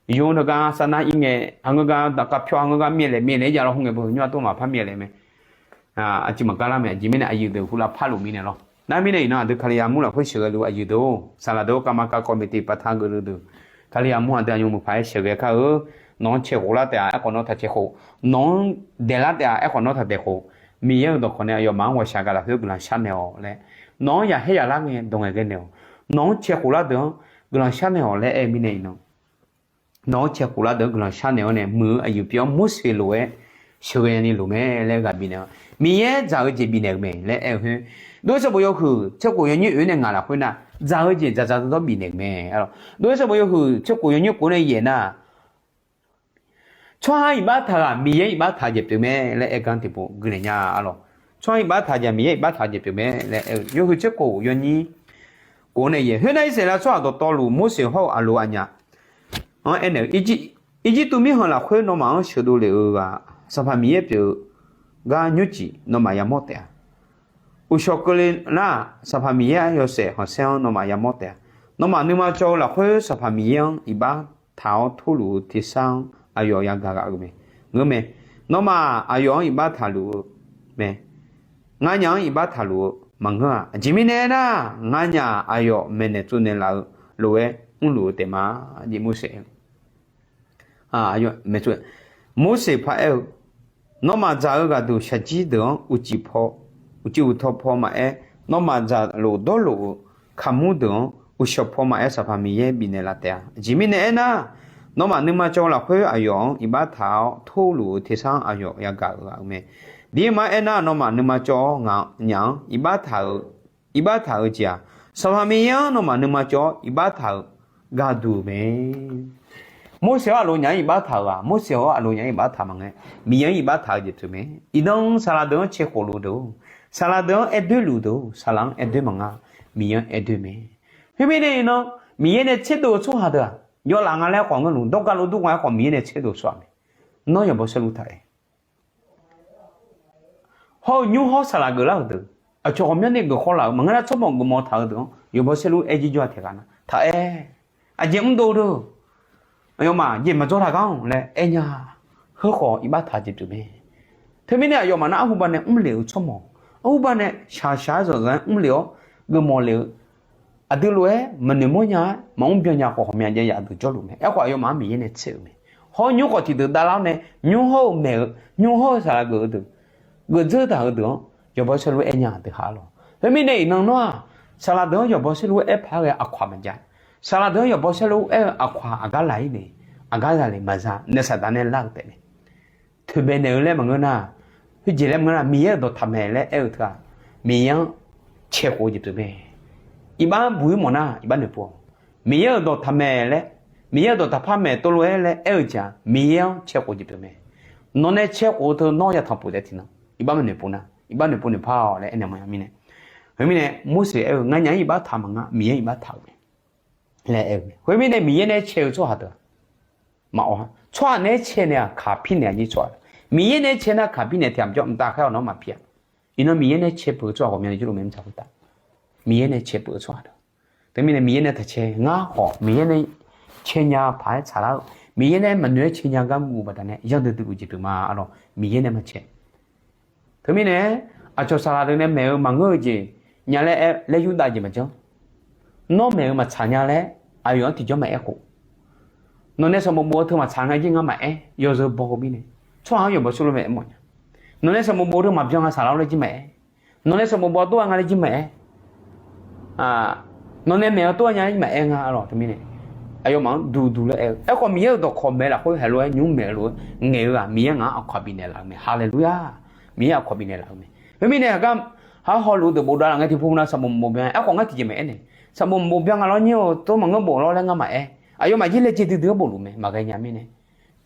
Yur teugar sar nar ir ngae haqngeur gar daqkav pyawr haqngeur gar myav laef myav laef-aer jav lawr khoerngae beu nymr-a tov maqpar myav laef mae. Aqjeq maqgar lar mae. Aqjeq mirnae aqyuif deuq hu lavpar luf mirnae lawr. Nar mirnae iqnan aqdui Kalizaq mur lafkhoer sheuqghae luf aqyuif deuq-or, saqlaq deuq-or, kavma kavkawv maeqtiq paqta geufluf deuq, Kalizaq mur aqdui aqyawf maqpaq-aer sheuqghae kar-eu. Nawq-anr cae khof lar taef-a aerkhawf nawr taq cae khof, nawq-anr daeq lar taef-a aerkhawf nawr taq daeq khof, Miqyaer-euq dawqkawq nae aqyawfmaf-anr ghawqshaq gaq lafkhoer guiqlanq sharnaeq-awq laer, nawq-anr yaqkhaer yaqlar ngae dawq ngaeqghae naeq-awq. Nawq-anr cae khof lar deuq-anr guiqlanq sharnaeq-awq laer aer-eu mirnae iqnan, nawq-anr cae khof lar deuq-anr guiqlanq sharnaeq-awr nae muiq-eu aqyuif pyeuf-anr Morseq lof-aer sheuqghae ni loq mae laer ghaq bifnaeq-awr, Miqyaer dzaq-eu jeq bifnaeq-eu mae laer aer-eu khoer, Doer sanqbof yawhuiq tser khof yawnyir oeq nae ngaq lafkhoer nar, dzaq-eu jeq dzaqdzaq dawrdawr bifnaeq-eu mae. Doer sanqbof yawhuiq tser khof yawnyir khof nae yaef nar, tsawrhaq iqbax taq-aq Miqyaer iqbax taq-eu jeq pyeuf mae laer aer gar tiqpov guiqnaeq nya-a lawq. Tsawrhaq iqbax taq-eu jeq Miqyaer iqbax taq-eu jeq pyeuf mae laer aer-eu yawhuiq tser khof yawnyir khof nae yaef. Khoernar Irsaqleqlav tsawrhaq dawqtawvluf Morseq hawr-eu Aqloq aqnyaf-anr aernaeq-eu, Irjirtuv mirkhanq lafkhoer nawmaf-anr sheuqdov lef-eu ghaq Sanqpaq Miqyaer pyeuf-eu gar nymrcif nawmaf yamawr taef-a. Uqshawq keuvle nar-aq Sanqpaq Miqyaer yawshaef khanqsaer-anr nawmaf yamawr taef-a. Nawmaf nuima cawv-eu lafkhoer Sanqpaq Miqyaer-anr iqbax taq-awr torluf-eu tersar-anr aqyawf yagaq ghaq-euq mae. Ngeur mae. Nawmaf aqyawf-anr iqbax taqluf-eu mae. Nganyaf-anr iqbax taqluf-eu maqngeur-aq. Aqjeq mirnae aernar, nganyaf aqyawf maeqnaeq tsovnaeq laf-eu lof-aer mrluf-eu taef ma. Jeq Morseq Morseq paraer-eu, Nawmaf dzaq-eu ghaqduq shaqjir deuq-anr uqcif paw, uqcif uqtaw paw maqaer, nawmaf dzaqlof dawrlof-euq kaqmur deuq-anr uqshawq paw maqaer, Sanqpaq Miqyaer bifnaeq laf taef-a. Aqjeq mirnae aernar, nawmaf nuima cawv-eu lafkhoer aqyawf-anr iqbax taq-awr torluf-eu tersar-anr aqyawf yagaq-euq ghaq-euq mae. Ndirma aernar, nawmaf nuima cawv-awr nganyaf-anr iqbax taq-eu, iqbax taq-eu jeq-aq, Sanqpaq Miqyaer-anr nawmaf nuima cawv-awr iqbax taq-euq gharduq mae. Morseq-awr aqloq nyaf-anr iqbax taq-euq-aq, Morseq-awr aqloq nyaf-anr iqbax taq maqngae, Miqyaer-anr iqbax taq-eu jeq pyeuf mae. Iqnan saqlaq deuq-anr cae khof luf deuq, saqlaq deuq-anr aer doer luf deuq, saqlaq-anr aer doer maqnga, Miqyaer-anr aer doer mae. Khoermirnae iqnan, Miqyaer nae tserdov-eu tsawrhaq deuq-aq, yawlaf nga laer khawf ngeur luf, dawrgaq lof dur nga aer khawf Miqyaer nae tserdov tsawrhaq mae. Nawr yawbaw saerlu taq-aer hawr-eu nymr hawr saqlaq geuflar-euq deuq, aqcawq ghawqmyanrni geuf khawv laf-euq maqngeur nar tsawrmawf geufmawf taq-eu deuq-anr yawqbaw saerlu-aer jirjawr-a taeq ghaq nar taq-aer. Aqjeq mr dov deuq, aqyawfmaf jeq maqdzaw taq gar-anr laer aer nya. Heukhawf iqbax taq jeq pyeuf mae. Teumirnae aqyawfmaf nar arhuba nae mrlef-eu tsawrmawq, arhuba nae shaqshaq-aer zanqzanq-aer mrlef-awr geufmawf lef-eu aqdui lof-aer maqnoeq mawrnya-aer maqmr byannya khawf ghawqmya jav yaf deuq jawrluf mae. Aerkhawf aqyawfmaf-anr Miqyaer nae tser-euq mae. Hawr nymr khawf tiqdeuq davlar-awr nae nymr hawr-eu maeq-eu nymr hawr-eu saqlaq geuf-eu deuq geufdzeur taq-eu deuq-anr yawqbaw saerlu-aer aer nya deuq ha lawq. Khoermirnae iqnan nawr-aq, saqlaq deuq-anr yawqbaw saerlu-aer aer paq-aer ghae aqkawq-aq maqjav. Saqlaq deuq-anr yawqbaw saerlu-aer aer-eu aqkawq-aq aqgar laq-ir le, aqgar zaqle maqza nae saqdaq nae lar-eu taef mae. Toeqbae naeq-eu laer maqngeur nar, khoerjeq laer maqngeur nar, Miqyaer-euq dawqtaq mae laer aer-eu teu-aq, Miqyaer-anr cae khof-eu jeq pyeuf mae. Iqbax buq-ir mawf nar iqbax noeqpov-awq. Miqyaer-euq dawqtaq mae laer, Miqyaer-euq dawqtaq par maeq tov lof-aer laer aer-eu jeq-aq, Miqyaer-anr cae khof-eu jeq pyeuf mae. Nawq nae cae khof-eu teu nawr ya tanqpuq taef tiqnan, iqbax maqnoeqpov nar iqbax noeqpov noeqpar-awq laer aernaeq mawf-a mirnae. Khoermirnae Morseq aer-eu, Nganyaf-anr iqbax taq maqnga, Miqyaer-anr iqbax taq-euq mae laer aer-eu mae. Khoermirnae Miqyaer nae cae-eu tsawrhaq deuq-aq, maqawq-a. Tsawrhaq nae-aer cae nae-aq kaqpir naeq-a jir tsawrhaq deuq, Miqyaer nae-aer cae nar kaqpir naeq tiq ghaq maqjawr mqtav khaer-awq nawr maqpir-a. Iqnan Miqyaer nae cae peuq-eu tsawrhaq ghawqmya jeq jawrluf mae mr taq khoertav, Miqyaer nae cae peuq-eu tsawrhaq deuq. Teumirnae Miqyaer nae taq cae ngar khawf Miqyaer nae cae nya paq-aer tsaqlar-eu, Miqyaer nae maqnoeq-aer cae nya gar guv-eu baqdanae yanr duidui-eu jeq pyeuf ma arlawq, Miqyaer nae maqcae. Teumirnae aqcawq saqlaq deuq nae maeq-eu maqngeur-eu jeq nya laer aer laer yurdav jeq maqjanr. Nawr maeq-eu maqtsaq nya laer aqyawf-anr tiqjawr maqaer khof. Nawq nae sanqbof bof-eu teu maqtsaq nga jir nga maqaer, yawzeu baw-eu mirnae tsawrhaq-anr yawqbaw saerlu-aer aer mawf nya. Nawq nae sanqbof bof-eu teu maqbyan nga saqlaq-awr laer jir maqaer. Nawq nae sanqbof bof-eu tov-a nga laer jir maqaer. Nawq nae maeq-eu tov-a nya laer jir maqaer nga arlawq teumirnae. Aqyawfmaf-anr duqduq laer aer-eu. Aerkhawf Miqyaer-euq dawqkawq maeq lafkhoer haiq lof-aer nymr maeq-eu lof-aer ngaeq-eu-aq Miqyaer ngaq-anr aqkawq bifnaeq laf-eu mae. Haleluya! Miqyaer aqkawq bifnaeq laf-eu mae. Khoermirnae aqgar, hawluf deuq bofdav laf ngae tiqpov nar sanqbof maqbof byan. Aerkhawf ngar tiqjeq maqaer nae, sanqbof maqbof byan nga lawr nyir-eu tov maqngeur bof lawr laer ngar maqaer. Aqyawfmaf jir laejae duidui-anr bofluf mae maqghae nya mirnae.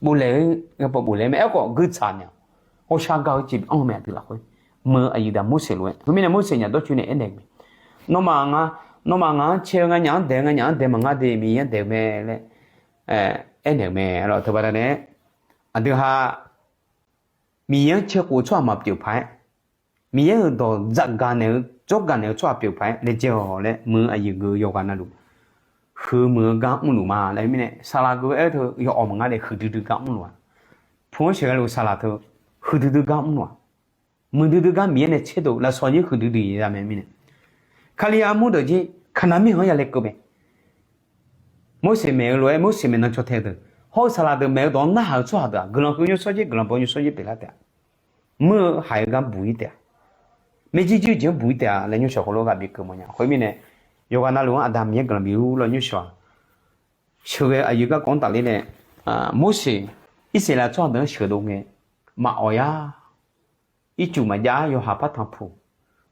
Boflaeq-eu, boflaeq mae. Aerkhawf guiqtsaq nya-awq. Ghawqshaq gaq-eu jeq anr-eu mae aqdui lafkhoer. Meuq-eu aqyuif daq Morseq lof-aer. Khoermirnae Morseq nyaq dawrcoeni aernaeq-eu mae. Nawmaf, nawmaf ngaq-anr cae-eu nganyaf-anr daeq-eu nganyaf-anr daeq maqngar de Miqyaer-anr daeq-eu mae laer aernaeq-eu mae. Arlawq teubaqdanae aqdui ha Miqyaer-anr cae khof-eu tsawrhaq maqpyeuf paq-aer, Miqyaer-euq dawq dzaq gaq naeq-eu jawr gaq naeq-eu tsawrhaq pyeuf paq-aer laejae-awq laer meuq-eu aqyuif geu yawqghaq navluf huiq muiq-eu gar mrluf ma laer mirnae saqlaq geu-aer teu yawawq maqngar nae huiqdui dui gar mrluf-aq, pu-anr sheuqghae luf saqlaq teu huiqdui dui gar mrluf-aq, muiqdui dui gar Miqyaer nae tserdov lafsawq jir huiqdui dui-ir za mae mirnae. Kali armur deuq jir Kaqnaq mirkhanq-anr ya lekeuv mae. Morseq maeq-eu lof-aer Morseq maeqnan caw tae-eu deuq hawr-eu saqlaq deuq maeq-eu dawq-anr narhaq-eu tsawrhaq deuq-aq guiqlanq heu nymrshawr jir guiqlanq baw nymrshawr jir pyeuflar taef-a. Muir-eu haiq-eu gar buq-ir taef-a. Maerjir jir-eu jeq-anr buq-ir taef-a laer nymrshawq heulof-aer ghaq bikeuv mawfnya. Khoermirnae yawqghaq navluf-anr Aqda Miqyaer guiqlanq bifluf lawr nymrshawq-aq, sheuqghae aqyuif garkawv-anr tafler nae Morseq Irsaqleqlav tsawrhaq deuq-anr sheuqdov ngae maqawq-a. Ircuf maqjav-ar yawhaiq par tanqpuq,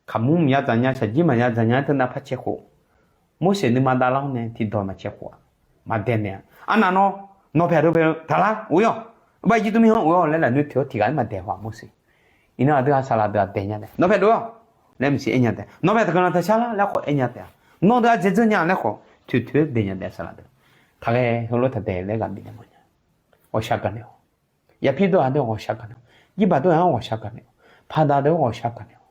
kaqmur maqya dzaqnya shaqjir maqya dzaqnya-aer teunav par cae khof, Morseq nuima davlar-awr nae tiqdawq maqcae khof-aq, maqdaeq naeq-a. Arnav nawr nawq paeq dov paeq-eu taqlar ghof-ir-awq. Bar Irjirtuv mirkhanq ghof-ir-awq laer lafnoer toeq-awr tiq ghaq-aer maqdaeq haw-aq Morseq. Iqnan aqdui ha saqlaq deuq-aq daeq nya taef nawq paeq dov-awq laer maqsiq aer nya taef nawq paeq taq guiqlanq taq shar lar laer khawf aer nya taef-a. Nawr deuq-aq dzae dzeur nya laer khawf toeq toeq-aer daeq nya taef saqlaq deuq. Taqghae heulof taqdaeq laer ghaq bifnaeq mawfnya. Ghawqshaq gaqnaeq-awq. Yapir dawr-aq deuq ghawqshaq gaqnaeq-awq. Jirbaq dawr-aq ghawqshaq gaqnaeq-awq. Paqda deuq ghawqshaq gaqnaeq-awq.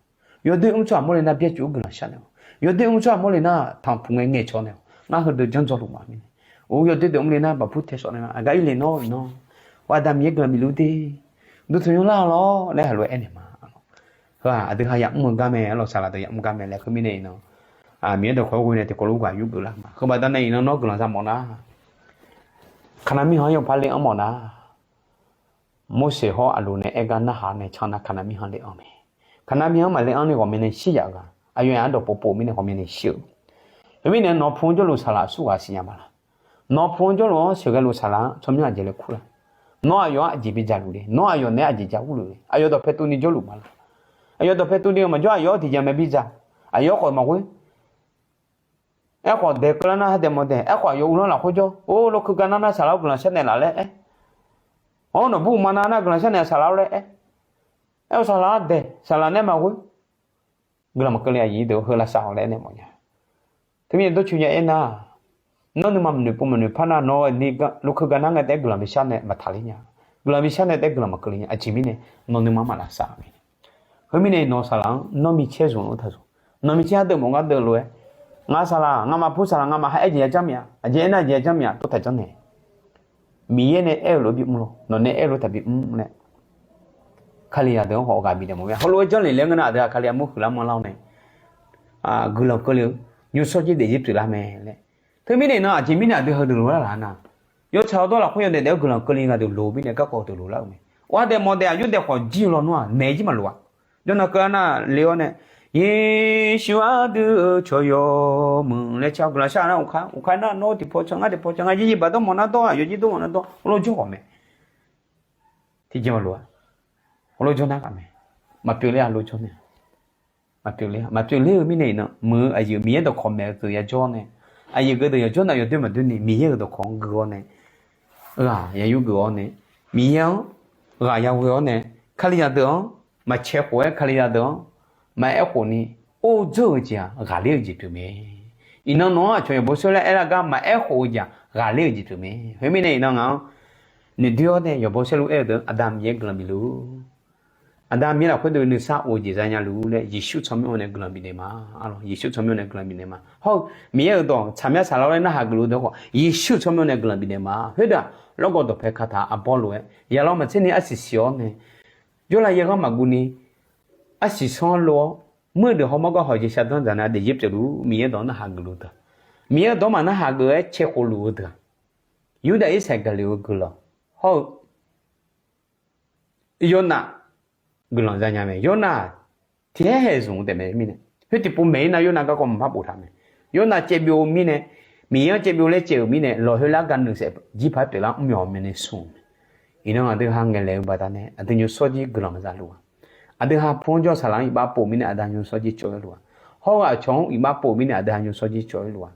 Yawdoer mr tsawrhaq mawrle nar byaercuf-anr guiqlanq sharnaeq-awq. Yawdoer mr tsawrhaq mawrle nar tanqpuq ngae ngaeqcawq naeq-awq. Ngar heudeuq janr dzawluf ma mirnae. Or yawdoer deuq mrle nar baqpur tae shawf nae ma. Aqgar irle nawr-eu nawr Aqda Miqyaer guiqlanq bifluf de. Duqtuq nymr lar-awq lawr laer haqlof-aer aernaeq ma. Heu-aq aqdui ha yamr-eu gar mae, arlawq saqlaq deuq yamr gar mae laer khoermirnae iqnan Miqyaer dawqkawq-aer ghoe nae tiqkawv lof ghaq yur geuflar ma. Heubaqda nae iqnan nawr guiqlanq za mawf nar, Kaqnaq mirkhanq-anr yawqpar le-anr mawf nar, Morseq hawr Aqloq nae aer gar narhaq nae can nar Kaqnaq mirkhanq le-anr mae. Kaqnaq mirkhanq maqle-anr ni ghawqmya nae shir yaf-eu ghaq aqyawf yaf-anr dawqpov pov mirnae ghawqmya nae shir-euq. Khoermirnae nawq pu-anr jawrluf saqlaq aqsurghaq siqnya ma laq? Nawq pu-anr jawrluf-anr sheuqghae luf saqlaq-anr tsawrmyanr aqjeq laer kur laq? Nawr aqyawf-anr aqjeq bidzaq luf le, nawr aqyawf naeq-aer aqjeq ja urluf le, aqyawf dawqpae tuvni jawrluf ma laq? Aqyawf dawqpae tuvni-eu maqjawr aqyawf-anr tiqjeq mae bidzaq, aqyawf khawf maqghoer. Aerkhawf daeq keuvlar nar hardaeq mawf daeq, aerkhawf aqyawf uvlanr lafkhoer jawr, or, lawrkeuv gar nar nar saqlaq-awr guiqlanq sharnaeq laf laer aer. Or, nawqbur uqma nav nar guiqlanq sharnaeq saqlaq-awr laer aer. Aer-eu saqlaq-anr daeq, saqlaq nae maqghoer. Guiqlanq maqkeuv le aqyuif deuq heu lavsav-awq laer aernaeq mawfnya. Teumirnae dawrcoeni nya aernar, nawr nuima maqnoeq pov maqnoeq par nar nawr-eu ni lawrkeuv gar nar ngae taef-aer guiqlanq bishar nae maqtaq ler nya. Guiqlanq bishar nae taef-aer guiqlanq maqkeuv le nya. Aqjeq mirnae nawq nuima maqlavsav-eu mirnae. Khoermirnae nawq saqlaq-anr nawr micaer zmq-eu taqzmq. Nawq micaer ardeuv mawf gar deuv lof-aer, ngaq saqlaq, nga'maf pur saqlaq, nga'maf ha aer jeq ya janr mya, aqjeq aernar jeq ya janr mya, tov taq janr nae. Miqyaer nae aer-eu lof-aer bimr lawr, nawq nae aer-eu lof-aer taqbi mr laer, Kalizaq deuq-anr khawf ghaq bifnaeq mawf-a. Heulof-aer janrlef laer ngeur nar, aqdui-aq Kalizaq mur huiqlar manrlar-awr nae, guiqlanq keuvle-eu nymrshawr jir daefzir pyeuflar mae laer. Teumirnae iqnan aqjeq mirnae aqdui heudeuq lof lar laq nar, yawtsaq yawdawr lafkhoer yawdaef daef-awr guiqlanq keuvle ghaq deuq loq-eu mirnae garkawv deuq loq lar-euq mae. Ghaq daef mawf daef aqjox daef khawf jir-eu lawnmr-aq naeq jir maqlof-a. Jawrnan keuv-a nar le-awr nae, Yeqsur ardui-eu cawq yawmuiq laer ca guiqlanq shar nar, uqkar uqkar nar nawr tiqpaw can ngar tiqpaw can ngar, jir jir baq dawr mawf nar dawr-aq, yawjir dawr mawf nar dawr, heulof jawr ghawq mae. Tiqjeq maqlof-a. Heulof jawr nar ghaq mae. Maqpyeuf ler-a, heulof jawr nae. Maqpyeuf ler-a, maqpyeuf ler-eu mirnae iqnan muiq-eu aqyuif Miqyaer dawqkawq maeq-eu deuq yajawr nae, aqyuif geu deuq yawjawr nar yawdoer maqdoer ni Miqyaer-euq dawqkawq-anr gui-awr nae, ghaq yayur geuf-awr nae, Miqyaer-anr ghaq yaghoe-awr nae, Kalizaq deuq-anr maqcae khof-aer Kalizaq deuq-anr maqaer khof ni or dzeur-eu jeq-aq ghaqler-eu jeq pyeuf mae. Iqnan nawq-anr aqcawq yawqbaw saerlu aer lar gar maqaer khof-eu jeq-aq ghaqler-eu jeq pyeuf mae. Khoermirnae iqnan ngaq-anr noeqdoer-awr nae yawqbaw saerlu aer-eu deuq-anr Aqda Miqyaer guiqlanq bif luf-ur. Aqda Miqyaer lafkhoer deuq nuisar of-eu jeq za nya luf-ur laer Yeqsur tsawrmyanr-awr nae guiqlanq bifnaeq ma. Arlawq, Yeqsur tsawrmyanr-awr nae guiqlanq bifnaeq ma. Hawr-eu Miqyaer-euq dawq tsaqmyanr saqlaq-awr laer narhaq geuf luf-eu deuq khawf Yeqsur tsawrmyanr-awr nae guiqlanq bifnaeq ma. Khoerdeuq-aq lawrgawv dawqpae kaqtaq arbawr lof-aer yaqlawr maqtser ni arsiq siq-awr nae, jawrlav yaer ghanr maqguv ni arsiq sanr lof-awr, muir-eu deuq hawmawr gar hawq jeq shardanr dzaq nar daefzir pyeuf luf-ur. Miqyaer dawq-anr narhaq geuf luf-eu deuq, Miqyaer dawq-anr maqnarhaq geuf-aer cae khof luf-eu deuq-aq, Yurdav Irsaqleqgaqlef-euq guiqlanq hawr-eu Yawrnav guiqlanq za nya mae. Yawrnav tiqhaer haeq zmq-eu taef mae mirnae, khoer tiqpov maeq-ir nar Yawrnav garkawv maqpar boftaq mae. Yawrnav caevbyov-eu mirnae, Miqyaer-anr caevbyov laer caev-euq mirnae lawq khoer lar ga nuisaef jir paq-aer pyeuflar mr myawq mae nae smq-eu mae. Iqnan aqdui ha ngaeqlaeq-eu baqdanae aqdui nymrshawr jir guiqlanq maqza luf-a. Aqdui ha pur-anr jawr-eu saqlaq-anr iqbax pov-eu mirnae aqdui ha nymrshawr jir cawv-ir luf-a. Hawr-eu aqcawq-anr iqbax pov-eu mirnae aqdui ha nymrshawr jir cawv-ir luf-a.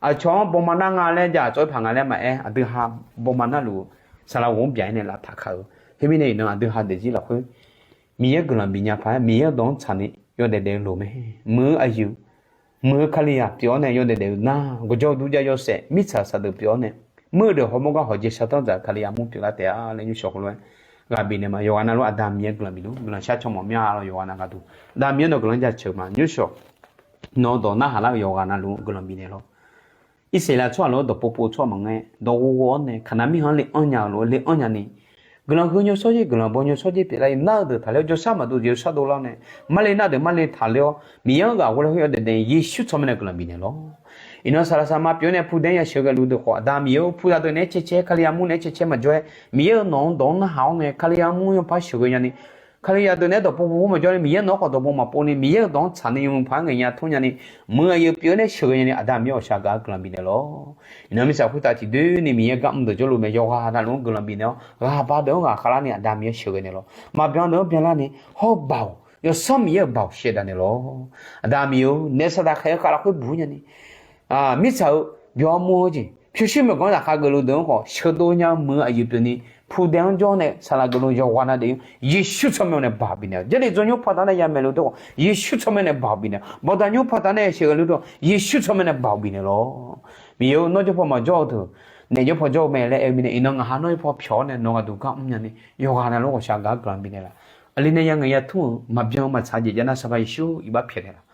Aqcawq-anr bawma nar nga laer ja tsawv-ir paq nga laer maqaer, aqdui ha bawma narluf-eu saqlaq ghof-anr byaq-ir nae lavtaq kaq-eu. Khoermirnae iqnan aqdui ha daefzir lafkhoer Miqyaer guiqlanq bifnya paq-aer Miqyaer-eu dawq-anr tsaqni yawdaef daef-eu loq mae. Muiq-eu aqyuif, muiq-eu Kalizaq pyeuf-awr nae yawdaef daef-eu nar, gawqjawq duqjav yawshaef mirtsaq saqdeuq pyeuf-awr nae, muir-eu deuq hawmawr gar hawq jeq shardanr dzaq-eu Kalizaq mur pyeuflar taef-a laer nymrshawq khoerlof-aer ghaq bifnaeq ma. Yawqghaq navluf Aqda Miqyaer guiqlanq bif luf-ur. Guiqlanq shar caw mawf mya lawr yawqghaq nav gaqduq. Aqda Miqyaer nawq guiqlanq jaceuq ma. Nymrshawq nawq-eu dawq narhaq lar-eu yawqghaq navluf guiqlanq bifnaeq lawr. Irsaqleqlav tsawrhaq lof-aer dawqpov pov-eu tsawrhaq maqngeur-aer, dawq ghov ghov-awr nae Kaqnav mirkhanq-anr le anr nya-eu lof-aer le anr nyani, guiqlanq heu nymrshawr jir guiqlanq baw nymrshawr jir pyeuflar-ir nar-eu deuq taqler-awr jawrshar maqdov jeq-eu shardov lar-awr nae, marle nar deuq marle taqler-awr Miqyaer-anr ghaq ghovlar khoer yawdaef daef-eu Yeqsur tsawrmyanr nae guiqlanq bifnaeq lawr. Iqnan saqlaq saqma pyeuf-awr nae pudae-anr yasheuq ghae luf deuq khawf Aqda Miqyaer-or, pudae deuq naeq-aer cae cae-aer Kalizaq mur naeq-aer cae cae maqjawr-aer Miqyaer-euq nawq-anr dawq-anr narhaq-awr nae Kalizaq mur yanrpar sheuqghae nyani, Kalizaq deuq naeq-aer dawqpov pov-awr maqjawr nae Miqyaer nawq-anr khawf dawqpov maqpov ni Miqyaer-euq dawq-anr tsaqni yawmuiq paq-aer ngaeqnya tmr nyani, muiq-eu aqyuif pyeuf-awr nae sheuqghae nyani Aqda Miqyaer ghawqshaq gaq-eu guiqlanq bifnaeq lawr. Iqnan mirtsaq khoertav tiqdoer ni Miqyaer gar mr deuq jawrluf mae. Yawqghaq navluf-anr guiqlanq bifnaeq lawr. Ghaq ba deuq-anr ghaq khavlar ni Aqda Miqyaer sheuqghae naeq lawr. Maqbyan deuq-anr byanlar ni hawr-eu Baoq, yawsanr Miqyaer-euq Baoq shaevdav naeq lawr. Aqda Miqyaer-or, naef saqdaq khaeq-eu khavlaf khoer buq-ir nyani, mirtsaq-eu byawq mur-eu jeq pyurshuir myawqganq-anr laqkhaq geufluf deuq-anr khawf sheuqdov nya-eu muiq-eu aqyuif pyeuf ni, pudae-anr jawr nae saqlaq geufluf yawqghaq nav deuq-anr Yeqsur tsawrmyanr nae Baoq bifnaeq lawr. Jarlif dzaw nymr paq taq nae yamaeq luf deuq khawf Yeqsur tsawrmyanr nae Baoq bifnaeq lawr. Bawqda nymr paq taq nae sheuqghae luf deuq Yeqsur tsawrmyanr nae Baoq bifnaeq lawr. Miqyaer-or, nawr jawr paw maqjawr-eu deuq naef jawr paw jawr-eu mae laer aer-eu mirnae, iqnan ngaq ha nawr jawr paw pyawq-awr nae nawq gharduq gar mr nyani, yawqghaq navluf-anr ghawqshaq gaq-eu guiqlanq bifnaeq laf. Aqli nae yangaeq yatmr-euq maqbyan maqtsaq jeq jav nar Sanqpaq Yeqsur iqbax pyaeqnaeq laf.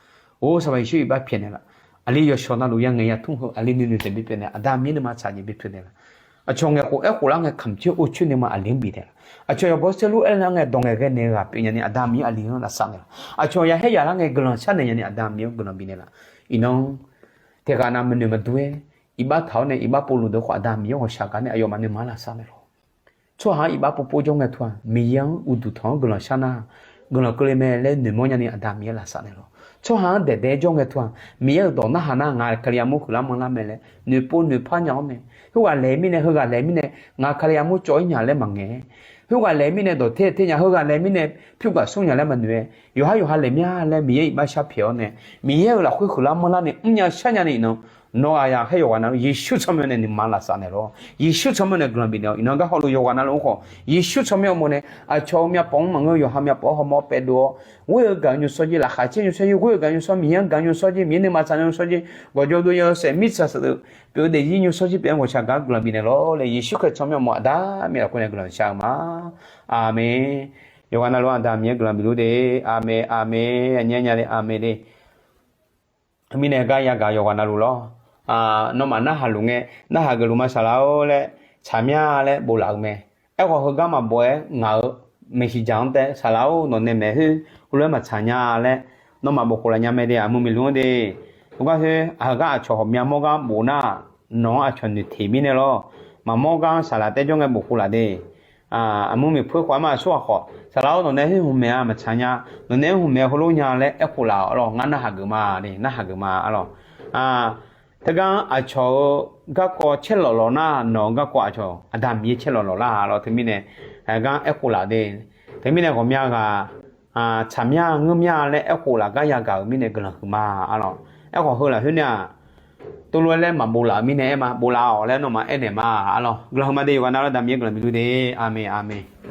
Or, Sanqpaq Yeqsur iqbax pyaeqnaeq laf. Aqli yawshawq navluf yangaeq yatmr heu aqli nuinoeq taef bipyeuf naeq, Aqda Miqyaer nuima tsaq jeq bipyeuf naeq laf. Aqcawq ngaeq khof aer khof lar ngae kamq coer or coer nuima aqli-anr bifnaeq laf. Aqcawq yawqbaw saerlu aer lar ngae dawq ngaeqghae naeq-eu ghaq pyeuf nyani, Aqda Miqyaer aqli-anr lavsav naeq laf. Aqcawq ya haer yaq lar ngae guiqlanq shar naeq nyani, Aqda Miqyaer-or, guiqlanq bifnaeq laf. Iqnan teqghaq nav maqnoeq maqdur-aer iqbax taq-awr nae iqbax povluf deuq khawf Aqda Miqyaer ghawqshaq gaq nae aqyawfmaf nuima lavsav naeq lawr. Tsawrhaq-anr iqbax povpov jawr ngae teu-aq, Miqyaer-anr uqduq tanq-anr guiqlanq shar nar, guiqlanq keuvle mae laer noeqmawr nyani Aqda Miqyaer lavsav naeq lawr. Tsawrhaq-anr daeq daeq-aer jawr ngae teu-aq, Miqyaer-euq dawq narhaq nar ngaq Kalizaq mur huiqlar manrlar mae laer noeqpov noeqpar nya-awr nae, khoerghaq laeq mirnae heughaq laeq mirnae ngaq Kalizaq mur cawv-ir nya laer maqngaeq. Khoerghaq laeq mirnae dawq ter ter nya, heughaq laeq mirnae pyur gaq smr nya laer maqnoeq-aer, yawqhar yawqha laeq mya laer Miqyaer iqbax shar pyaeq-awr nae, Miqyaer-euq lafkhoer huiqlar manrlar ni mr nya shar nyani iqnan nawq ghaq ya khaer yawqghaq navluf Yeqsur tsawrmyanr nae nuima lavsav naeq lawr. Yeqsur tsawrmyanr nae guiqlanq bifnaeq-awr. Iqnan gar hawluf yawqghaq navluf-anr khawf Yeqsur tsawrmyanr uqmov nae aqcawq-eu myavpawf-anr maqngeur-eu yawqha myavpawf-anr hawmawr paevdov-awr, ghoer-eu gaq nymrshawr jir, laqkhaq caer nymrshawr jir, ghoer-eu gaq nymrshawr, Miqyaer-anr gaq nymrshawr jir, Miqyaer nuima tsaq nymrshawr jir, gawqjawq dov yawshaef mirtsaq saqdeuq pyeuf-eu daefzir nymrshawr jir pyeuf-anr ghawqshaq gaq-anr guiqlanq bifnaeq lawr laer Yeqsur Kali tsawrmyanr uqmov Aqda Miqyaer lafkhoer nae guiqlanq shar-eu ma. Aqmeq. Yawqghaq navluf-anr Aqda Miqyaer guiqlanq bifluf de. Aqmeq, aqmeq, aqnyir nya de, aqmeq de. Mirnae gar yagaq yawqghaq navluf lawr. Nawmaf narhaq luf ngae, narhaq geufluf ma saqlaq-or laer tsaqmya laer bof laf-euq mae. Aerkhawf heugar maqbof-aer ngaq-euq maeqshi dzaq-anr taef saqlaq-or nawqnae maeq khoer heulof-aer maqtsaq nya laer nawmaf bof khof laf nya mae de, aqmur miqluf-anr de. Heugar khoer aqgar aqcawq ghawqmya mawr gar bof nar, nawq-anr aqcawq noeqteq mirnae lawr. Maqmawr gar-anr saqlaq taer jawr ngae bof khof laf de. Aqmur miqpeur khawf-aer ma aqsur ghaq khawf saqlaq-or nawqnae khoer hmq maeq-a maqtsaq nya, nawqnae khoer hmq maeq heulof nya laer aerkhof laf-awq arlawr. Ngar narhaq geuf ma de, narhaq geuf ma arlawr. Teugar aqcawq-euq garkawv caerlawf lawq nar, nawq-euq garkawv aqcawq Aqda Miqyaer caerlawf lawq lar arlawr. Teumirnae gar aerkhof laf de. Teumirnae ghawqmya ghaq tsaqmya ngeurmya laer aerkhof laf gar yagaq-euq mirnae guiqlanq huiqma arlawr. Aerkhawf heu lafkhoer nar-aq, teulof-aer laer maqbof laf-euq mirnae aer ma, bof laf-awq laer nawmaf aernaeq ma arlawr. Guiqlanq huiqma de, yawqghaq navluf-anr Aqda Miqyaer guiqlanq bifluf de. Aqmeq, aqmeq.